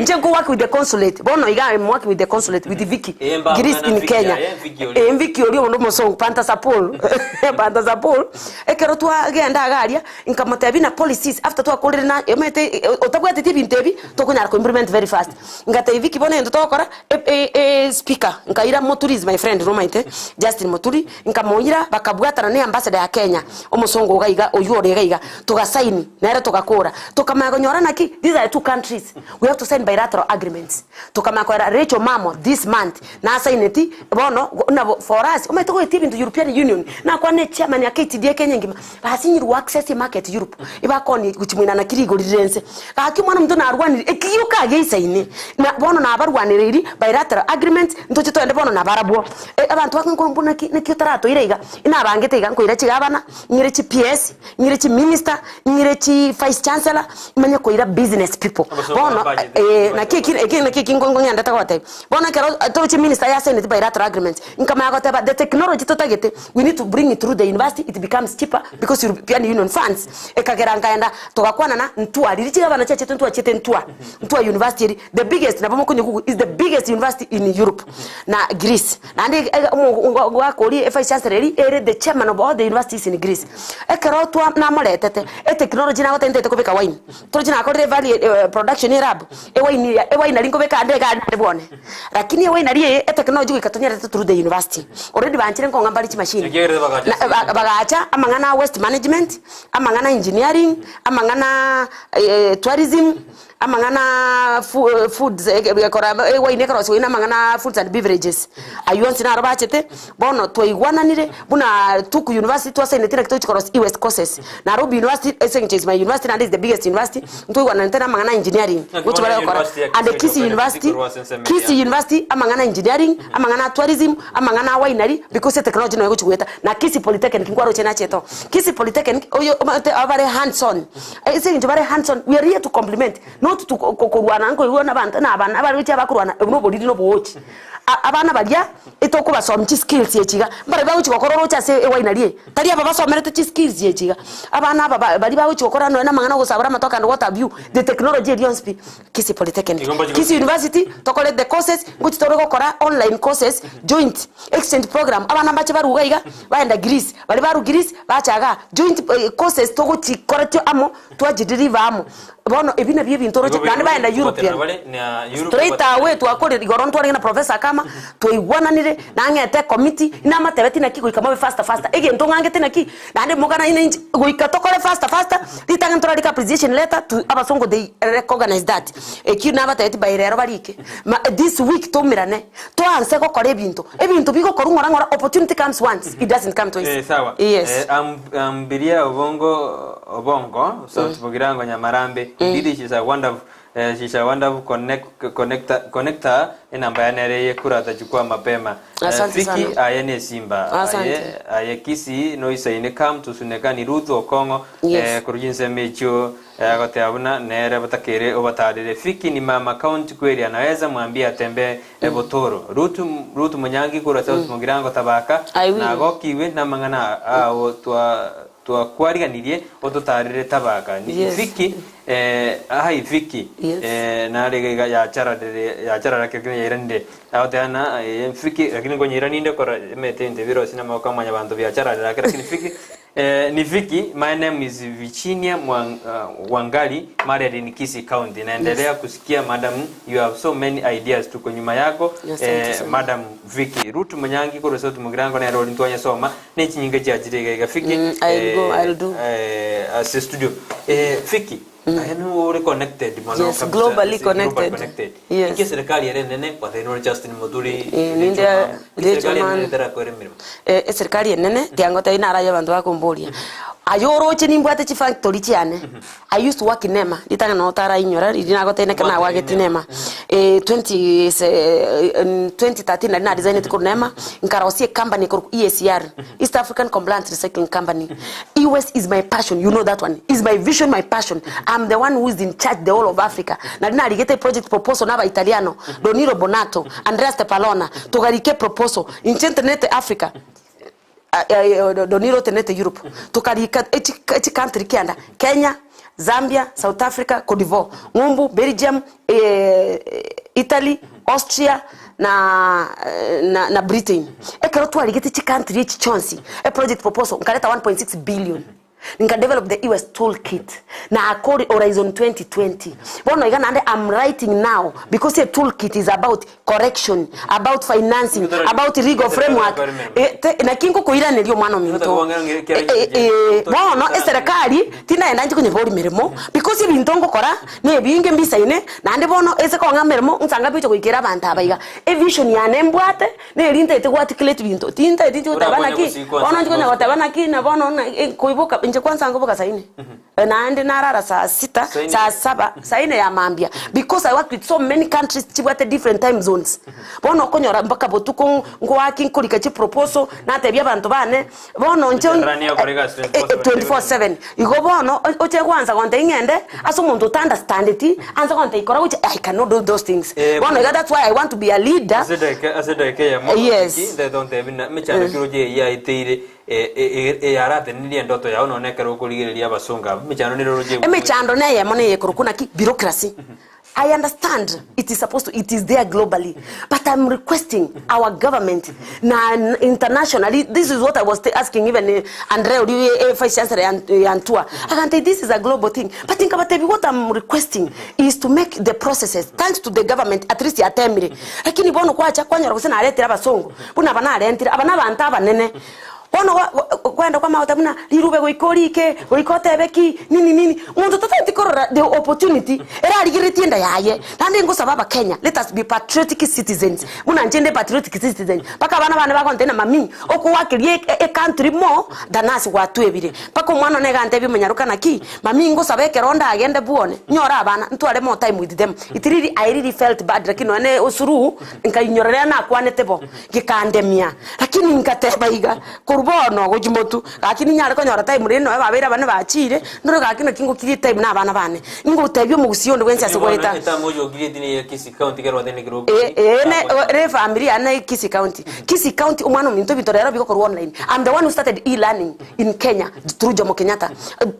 nje go work with the consulate bono iga I'm working with the consulate with Vicky Eh, mba- Greece na in Vicky Kenya aye, Vicky ori. Eh, Vicky ori ondo mosongo Pantasapul Pantasapul ekero twagenda agaria nkamotebi na policies after twakorire na emete otabwatete ebinto ebi tokonyara ko implement very fast ngatebi Vicky bono ento togokora e, e, e, speaker nkaira Muturi is my friend romaite Justin Muturi nkamoira bakabwatana ne ambassador ya Kenya omosongo gaiga oyu ore gaiga tugasaini nere tugakora tukamaya konyora naki these are two countries we have to sign bilateral agreements tukamaya kwera Rachel Mamo this month na saineti bono na for us omaite goetia ebinto European Union na kwane chairman ya KTDA Kenya ngima basinyirwa access market Europe ibakoni guchimwina na kirigorire ense gaki mwana omonto narwanire ekiyoka geisaine na bono nabarwanire bilateral agreement ntoche twende bono nabarabwo Eh, abantu bakonko naki naki otaratoire iga inabangete iga nkoira chigabana ng'ire chi PS ng'ire chi minister ng'ire chi vice chancellor manye koira business people Abasongo bono budget. eh naki eki eki naki kingongo ng'endete goteba bono ekero toroche minister ya senate bilateral agreement nkamanya goteba the technology totagete we need to bring it through the university it becomes cheaper because European Union funds ekagera nkaenda tugakwanana ntwa riri chigabana chiachete ntwa chete ntwa ntwa university eri the biggest nabo mokonye google is the biggest university in Europe na Greece nandi gwakori vice chancellor eri ere the chairman of all the universities in Greece ekero twa namoretete e technology nagotentete kobeka wine torochi nakorire value eh, production e lab e wine e wine ringo beka ande ga ande bone lakini e wine ri e technology goikatonyerete through the university already banchire nkonga mbari chi machine Ekiagera bagacha Na- ba- bagacha amang'ana waste management amang'ana engineering amang'ana eh, tourism amang'ana fu- eh, foods eh, eh, kora eh, wine ekero wine amang'ana foods and beverages aywo onsi naro bachete bono twaigwananire buna tuku university twasainete na kitochi koros e-west courses Nairobi University ase is my university and is the biggest university ntwaigwananete na amang'ana engineering Na gochi kibona bare gokora university ya and Kisii Kisii ndio University korwa sense media. Kisii University amang'ana engineering amang'ana tourism amang'ana winery because technology no egochigweta na Kisii Polytechnic nkwaroche nacheto Kisii Polytechnic oyo omate abare hands on ase eng'encho bare hands on we are here to compliment not to korwana nkoigwa na abanto na abana abaroche abakorwana obo noboriri nobogochi abana baria etokobasomia chiskills echiga mbare bagochi gokora oroche ase ewinery eye, tari aba basomerete chiskills echi iga, abana aba ba baria bagochia gokora nonya na amang'ana ogosabora amatoke and what have you, the technology eria yonsi pi, Kisii Polytechnic. Igo mbachi Kisii University, tokore the courses, ngochi tore gokora online courses, joint exchange program, abana mbache barwe iga iga, baenda Greece, baria barwa Greece, bacha igaa, joint courses togochikora tio amo, twachideliver amo. Bono ebi nabio ebinto oroche, Igo naende baenda biri European. gotenena bare na Europe Straight away twakorire igoro ntwarenge na Professor Akama, twaigwananire, nang'ete ecommittee, inamatebetie naki goika mobe faster faster, egento ng'angete naki, naende mogana ine inche, goika tokore faster faster, ritang'ani torarike appreciation letter to abasongo they recognize that. Ekio nabatebetie by rero barike, ma this week toumerane, toanse gokora ebinto, ebinto bigokorwa ng'ora ng'ora, opportunity comes once, it doesn't come twice. Eh, sawa. Yes. Eh, am, ambiria obongo obongo sauti bogirango nyamarambe indeed she's a wonderful eh, she's a wonderful connect, connector connector enamba yane ere yekura atachukua mapema Eh, Asante Fiki sana. aye ne simba Asante. aye aye kisi noisaine kam tusunekani Ruth Okong'o Yes. eh, korugia ensemo echio eh, agoteba buna nere batakere obatarire Fiki ni mama county kweli anaweza mwambie atembee mm. Botoro Ruth Ruth Munyangi korwa South Mugirango Tabaka I will. nagokiwe namang'ana ao twa twakwariganirie ototarire Tabaka ni Yes. Fiki eh, ahai Fiki Yes. eh, narege yachararire yacharara kekene yairanire agoteana eh, Fiki lakini ngonyiraninde kora emete inte birosi namaboko amanya banto biachararira ake lakini Fiki eh, ni Fiki my name is Virginia Mwang, Wangali married in Kisii County naendelea kusikia madam you have so many ideas tuko nyuma yako Asante eh, sana. madam Vicky Ruth Munyangi korwa South Mugirango nero ori ntwanya soma nechinyinga chiachire iga iga Vicky Mm, I'll go, I'll do. eh, ase studio eh, Vicky mm. ore connected mono Yes, kabisa, globally ase global connected. connected Yes. Iki serikali ere nene kwathainore Justin Muturi Eh, ninde- Rachel serikali Rachel ere nene kwere mirimo Eh, eserikali enene tiangotebi naraye abanto bakomboria aye oroche nimbwate chifactory chiane i used to work in nema ritang'ani notarainyora riria nagotebi neke Mbwate nawageti NEMA. nema eh, 20 se, eh, 2013 nari nadesignete korwa nema nkarosia ecompany korwa EACR East African Compliance Recycling Company E-waste is my passion you know that one is my vision my passion I'm the one who is in charge the whole of Africa nari narigete project proposal na abaitaliano Donilo Bonato Andrea Stepalona tugarike proposal inche ntenete Africa Donilo tenete Europe tukarika echi echi country kianda Kenya Zambia South Africa Cote d'Ivoire Ng'umbu Belgium eh, Italy Austria na, na, na Britain ekero twarigete chi country echi chonsi e project proposal nkareta 1.6 billion nka develop the e-waste toolkit na akori horizon 2020 bono iga nande i'm writing now because a toolkit is about correction about financing about legal framework Eh, te- naki nkokoiraneria omwana ominto Eh, eh, eh, bono eserekari tinaenda nchi konyebori mirimo because ebinto ngokora na ebinge mbisaine naende bono ase kong'a mirimo nsanga bicha goikera abanto aba iga evision yane mbwate na eri ntaete gwatikileti binto tintaeti nchi goteba Orakonya naki gosikwa bono nchi konya nse- goteba naki na bono na- eh, koiboka inche kwanza ngoboka saa ine Eh, naende narara saa sita Saa ine. saa saba saa ine ya mambia because i work with so many countries chibwate different time zones bono okonyora mpaka botuko ngwaki nkorika chiproposal natebia abanto bane bono nche Rani okoreka 24/7 igo bono oche kwanza gonte ing'ende ase omonto otaunderstandeti anse gonte ikora gocha i cannot do those things Eh, bono iga that's why i want to be a leader ase dakika ase dakika eyemo Yes. ndete bina mechando kiro je yaiteire yarathenirie ndoto yao none ekero okorigereria abasongo aba emechando nero roche emechando neyemo neyekoro naki bureaucracy I understand it is supposed to, it is there globally, but I'm requesting our government na internationally. This is what I was asking even Andre Olivier, Vice Chancellor Antua. I can say this is a global thing, but think about it, what I'm requesting is to make the processes thanks to the government at least yatemire. Lakini bono kwacha kwanyora kusena aretira abasongo, buna banarentire abana bantu abanene bono kwenda kwa mauta buna rirube goikorike goikotebeki nini nini muntu toteti korora the opportunity erarigeretie enda yaye nandi ngosaba abakenya let us be patriotic citizens buna nche ndi patriotic citizen paka abana bane bagontena mami okuwakiria e country more than us gwatwebire paka omwana one egantebia omonyaroka naki mami ngosaba ekero ndagende bwone nyora abana ntware more time with them it really i really felt bad lakini one osuru nkainyorerea nakwanete bo gikandemia lakini nkateba iga korwa Korwa bono gochia motu, gaki ninyare konyora time rende nonya babeire abane bachiire, ndore gaki naki ngokirie time na abana bane. Ingotebia omogusii onde bwensi ase Bono goeta. etamu oyo okirieti ne ya Kisii County ekero gwatebire nekero Eh, okiri. eh, ne re efamiri yane Kisii County. Kisii County omwana ominto ebinto rero bigokorwa online. I'm the one who started e-learning in Kenya through Jomo Kenyatta.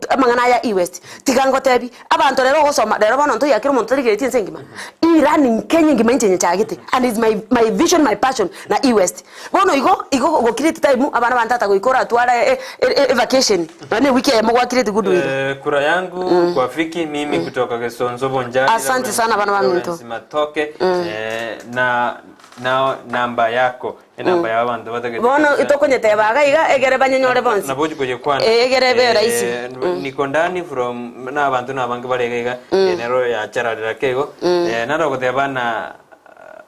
Amang'ana aya e-waste. Tiga ngotebi, abanto rero ogosoma rero bono ntoiakera omonto tarigeretie ense engima. E-learning Kenya engima inche nyechagete and is my my vision, my passion na e-waste. Bono igo, igo gokireti time abana bane tata goika oratware e vacation nonya ne ewiki eyemo gwakireti goodwill. Eh, kura yangu kwa Fiki mimi kutoka Gesonso Bonjari Asante sana bana baminto. Lawrence Matoke eh, na na namba yako enamba ya abanto batagete Bono kabisa. tokonyeteba iga iga egere banyenyore bonsi. nabo ochi koyekwana Eh, egere ebe rahisi. Niko ndani from na abanto na abange bare iga iga eh, nero yachararera kego eh, naro goteba na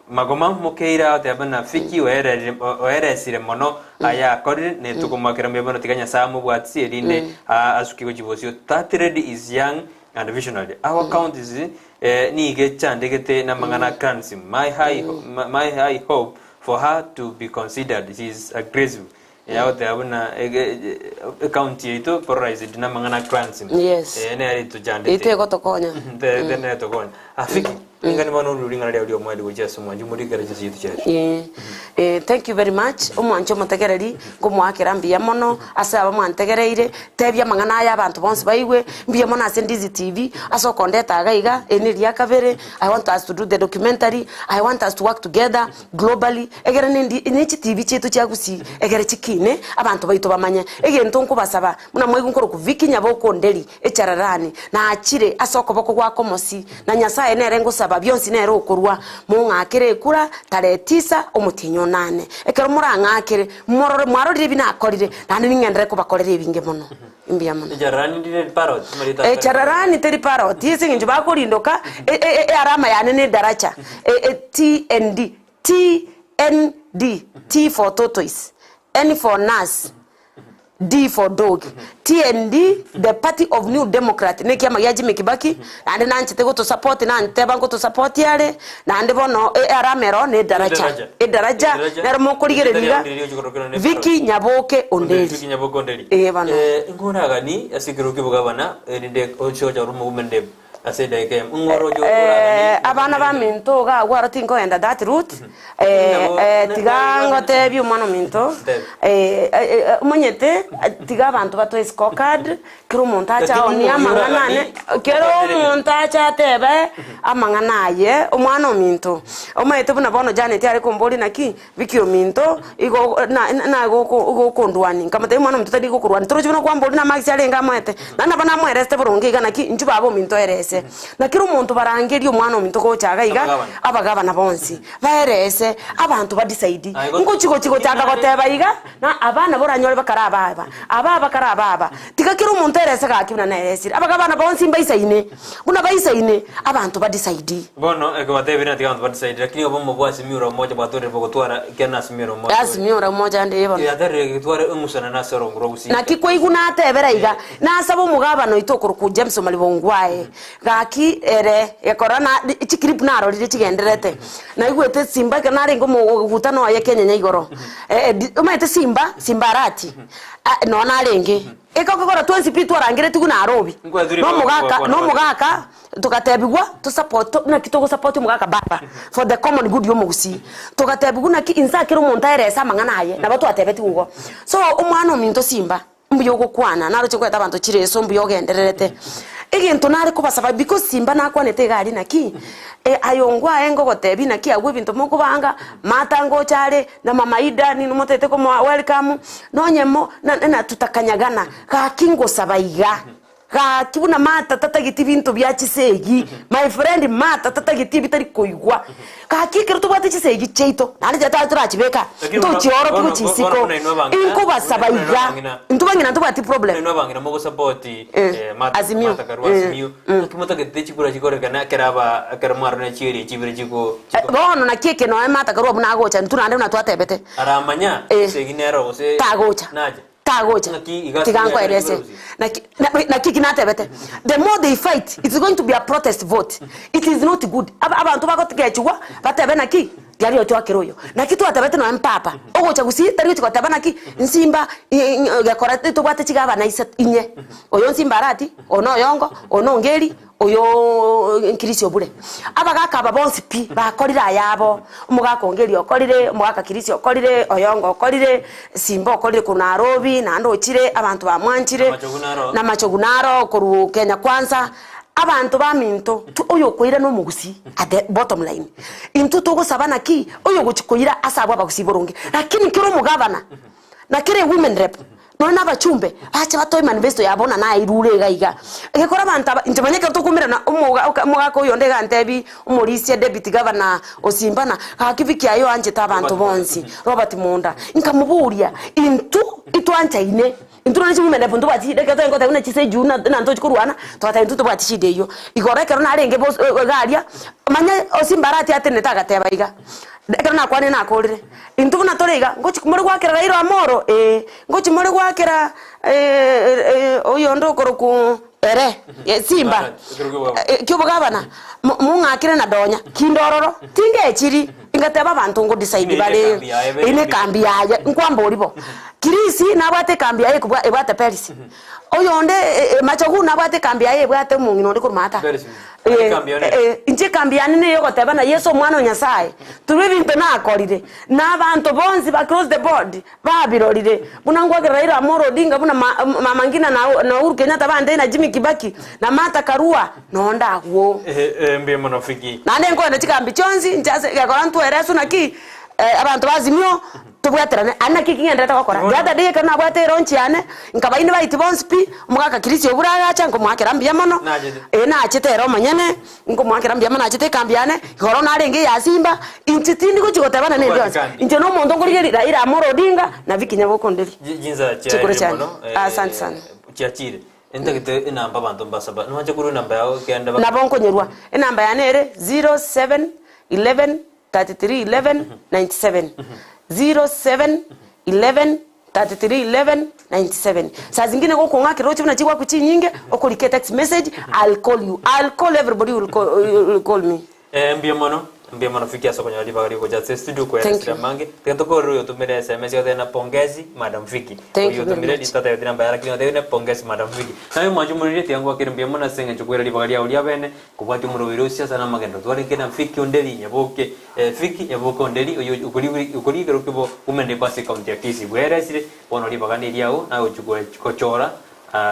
magoma mokeira oteba na Fiki oerere oeresire mono aya akorire netukomakera mbe tiga Nyasaye amobwatisi erinde asuke gochibosio. That lady is young and visionary. Our counties eh, niige chandegete na mang'ana crime. My high hope for her to be considered. She is aggressive. Yagoteba buna county yaito polarized na mang'ana crime. Yes. Eh, nere tuchandete. Ite gotokonya. Tene tokonya afiki ningani bono ruringana ria rio mweri gochia ase omwanchi morikere chisitu chiacho. Eh, eh, thank you very much omwanchi omotegereri ngomwakera mbuya mono ase aba mwantegereire tebia amang'ana aya abanto bonsi baigwe mbuya mono ase Ndizi TV ase okondeta iga iga eri ria kabere. I want us to do the documentary. I want us to work together globally egere nendi nechi TV chetu chia Gusii egere chikine abanto baito bamanye egento nkobasaba muna mwaigu nkoroku Vicky Nyaboke Onderi echararani nachire ase okoboko gwako mosi na Nyasaye nere ngosaba bionsi nere okorwa mong'akere ekura tarehe 9 omotienyi onane ekero morang'akere morore mwarorire ebi nakorire naende ning'endere kobakorera ebinge mono mbuya mono. Echararani ndire parrot marita. Echararani teri parrot ase eng'encho bakorindoka earama yane na edaracha TND TND, T for tortoise, N for nurse, D for dog. TND, the party of New Democrat, ne kiama gia Jimmy Kibaki, naende nanchete gotosupport nanteba ngotosupport are, naende bono earama ero ne edaracha. Edaraja. Edaraja, Edaraja. nero mokorigereria iga, Vicky Nyaboke Onderi. Vicky Nyaboke Onderi. Eh, bano. Eh, ngoragani ase ekero kiobogabana erinde ochocha orumo gumende ase edaika emo ng'oro ocho Eh, abana baminto iga agwo aro tinkoenda that route eh, eh, tiga ngotebie omwana ominto eh, eh, eh, omanyete tiga abanto batoe scorecard kera omonto ache Lakini aonie amang'ana ane kera omonto ache atebe amang'ana aye omwana ominto omanyete buna bono Janet are komboria naki Vicky ominto igo na na igo okondwani nkamotebia omwana ominto tari gokorwani torochi buna kwamboria na marks arenge amoete naende nabo namoeresete boronge iga naki inchuo baba ominto erese na kera omonto barangerie omwana ominto gocha iga iga Abagabana. Abagabana bonsi baerese abanto badecide Ah, igo- ngochi gochi gochaka goteba iga na abana boranyore bakara ababa aba bakara ababa tiga kera omonto erese gaki buna naeresire abagabana bonsi mbaisaine buna baisaine abanto badecide. Bono ekebatebire natiga abanto badecide lakini obomo bwa Azimio la Umoja bwatorire bogotwara kiana Azimio la Umoja. Azimio la Umoja ndi bono. Yaterire gitware eng'usana nase orongo rwa Gusii. Naki kwaigwa natebera iga nasaba omogabana oito okorokwa James Omariba Ongwae gaki ere ekora na chiclip narorire chigenderete naigwete Simba ekero narenge omogutano oye Kenya igoro omanyete Simba Simba Arati no narenge ekokogora twensi pi twarangeretigwe Nairobi Nkwathuri no omogaka kwa- no omogaka tugatebigwa tusupport naki togosupport omogaka baba for the common good yomogusii tugatebigwa naki insa kera omonto aerese amang'ana aye nabo twatebetigwe igo so omwana ominto Simba mbuya ogokwana naroche nkoreta abanto chireso mbuya ogendererete egento nare kobasaba because Simba nakwanete iga aria naki aye ongwae ngogotebi naki agwo ebinto mokobanga mata ngocha are na mama Ida nino motete komoa welcome nonye mo na, na tutakanyagana gaki ngosaba iga gaki buna mata tatageti binto bia chisegi my friend mata tatageti bitari koigwa gaki ekero tobwate chisegi chiaito naende chiria torachibeka Lakini bono- ntochioroki bono- gochisiko bono buna inwe abang'ina- inkobasaba buna inwe iga abang'ina- intwe bang'ina ntobwati problem. Inwe abang'ina mogosupport Martha Azimio. Martha Karua Azimio naki motagete chikura chikorekana ekero aba ekero mwarora chieri chibere chiko Bono naki eke noe Martha Karua buna agocha intwe naende buna twatebete. Aramanya esegi nero gose Tagocha. Nache. Tagocha. Naki iga tiga sinya nkoerese kare naki naki kinatebete the more they fight, it's going to be a protest vote. It is not good. Abanto bagotigechigwa batebe naki Riaria ochoakere oyo. Naki twatabete nonya mpapa, ogocha gusii tari gochi goteba naki, nsimba gekora tobwate chigabana isato inye, oyo nsimba arati, oyo na oyongo, oyo na ongeri, oyooo Kirisi obure. Abagaka aba bonsi pi, bakorire ayabo, omogaka ongeri okorire, omogaka Kirisi okorire, oyongo okorire, simba okorire korwa Nairobi, naende ochire, abanto bamwanchire, Namachogu naro. namachogu naro korwa Kenya Kwanza. Abanto baminto, oyokoira nomogusii at the bottom line. Intwe togosaba naki oyogochia koira ase abwo abagusii boronge. Lakini kera omogavana na kera ewomen rep nonya na abachumbe bache batoe manifesto yabo buna nairure iga iga. Egekora abanto aba inche manya ekero tokomerana omoga omogaka oyonde iga antebi omorisia deputy governor Osimbana gaki Vicky aye oanchete abanto bonsi Robert Munda. Nkamoboria intwe itwanchaine. Intwe nonye ching'umbe ndefu ntobwati shida ekero twarenge goteba buna chise ejuu na na ntochi korwana, togateba intwe ntobwati shida eyio. Igoro ekero narenge bos iga aria, manya osimbarati atenenete agateba iga, ekero nakwanire nakorire, intwe buna tore iga, ngochi more goakera Raila Amolo? Eeh, ngochi more goakera oyonde okorokwa ere Simba ki'obogabana, mong'akere na donya, kinde ororo, tingechiri. Ingateba abanto ngo decide bare eye nekambi yaye nkwambori bo. Kirisi nabwate ekambi yaye ekobwa ebwate Perisi. Oyonde Machogu nabwate ekambi yaye ebwate omong'ina onde korwa Maata. Inche ekambi yane neye ogoteba na Yeso omwana o Nyasaye, through ebinto nakorire, na abanto bonsi ba across the board babirorire, buna ngwakera Raila Amolo Odinga buna Mama Ngina na Uhuru Kenyatta bantebie na Jimmy Kibaki na Martha Karua. Nonde agwo. Mbuya mono Fiki. Naende nkoenda chikambi chionsi inche ase gekora ntwere ase naki abanto ba Azimio tobwaterane aria naki eki ng'enderete gokora. The other day ekero nabwate elaunch yane, nkaba invite bonsi pi, omogaka Chris Obure agacha nkomoakera mbuya mono, Nachete. eh nachete ere omonyene, nkomoakera mbuya mono nachete ekambi yane, igoro narenge eya Simba, inche tindi gochia gotebana na Tobwati ebi onsi. kambi. Inche na omonto nkorigereria Raila Amolo Odinga na Vicky Nyaboke Onderi. Chinsa Chikura chiaerire chiane. mono, Asante sana. chiachire. Intagete enamba abanto mbasaba. Nwanche korwa enamba yao kende ba. Nabo nkonyerwa. Enamba yane ere 07 11 33 11 97. 07 11 33 11 97. Saa zingine gokong'akera roche buna chigwaku chinyinge, okorika etext message, I'll call you. I'll call everybody who will call, will call me. Eh, mbuya mono, mbuya mono Fiki ase okonyora ribaga ri'ogocha ase estudio Thank koeresera you. amange. Tiga tokorere oyo otomire SMS goteba na pongezi Madam Fiki. Thank Oyo you very otomire much. totatebeti namba yaye lakini otebire pongezi Madam Fiki. Naye omwanchi omoriri tiga ngwakere mbuya mono ase eng'encho koira ribaga riao ria bene kobwatia omoroberi o siasa na amagendo. Twarenge na Fiki Onderi Nyaboke, eh, Fiki Nyaboke Onderi oyo okori okori ekero kibo women rep ase ecounty ya Kisii. Bweeresire bono ribaga neriao naye ochi gochora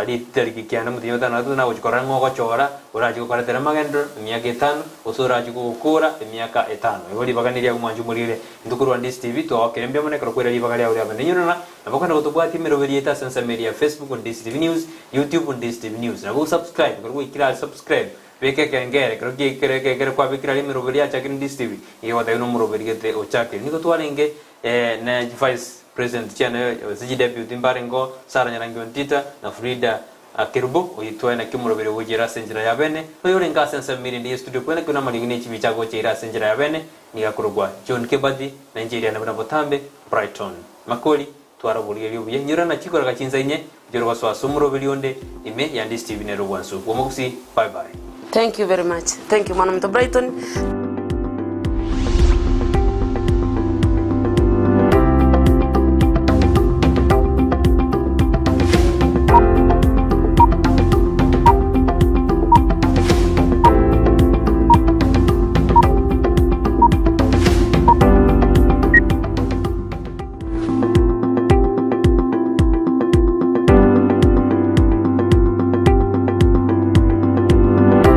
Ritariki kianda omotienyi o gatano na gatato nagochia korora ng'a ogochora orachie gokoretera amagenderero emiaka etano, gose orachie gogokora emiaka etano. Igo ribaga neria mwanche omorire. Intwe korwa Ndisi TV twagokera mbuya mono ekero kwaira ribaga riao riabene. Inwe nona nabo okogenda gotobwatia emeroberi yaito ase ensemo eria ya Facebook Ndisi TV News, YouTube Ndisi TV News. Nabo osubscribe ekero gwaikire ase subscribe beka ekengere ekero kiaikire ekengere kwabekire aria emeroberi yachakire Ndisi TV nigo egotebia buna omoroberi gete ochakire. Nigo twarenge ne Vice President chiane gose chideputy mbarengeo Sarah Nyarangi Ontita na Frida Kerubo oitwe naki omoroberi ogochiera ase enchera ya bene noyorenge ase ensemo erinde ye studio kwenekio namariogi ne chibicha agochiera ase enchera ya bene nigo akorokwa John Kebati na inche eriane buna botambe Brighton Makori twara oborigereria obuya inyora naki koraga chinsa inye ochore gosoa ase omoroberi onde ime ya Ndisi TV nere obwansu bw'omogusii bye bye. Thank you very much. Thank you mwana ominto Brighton.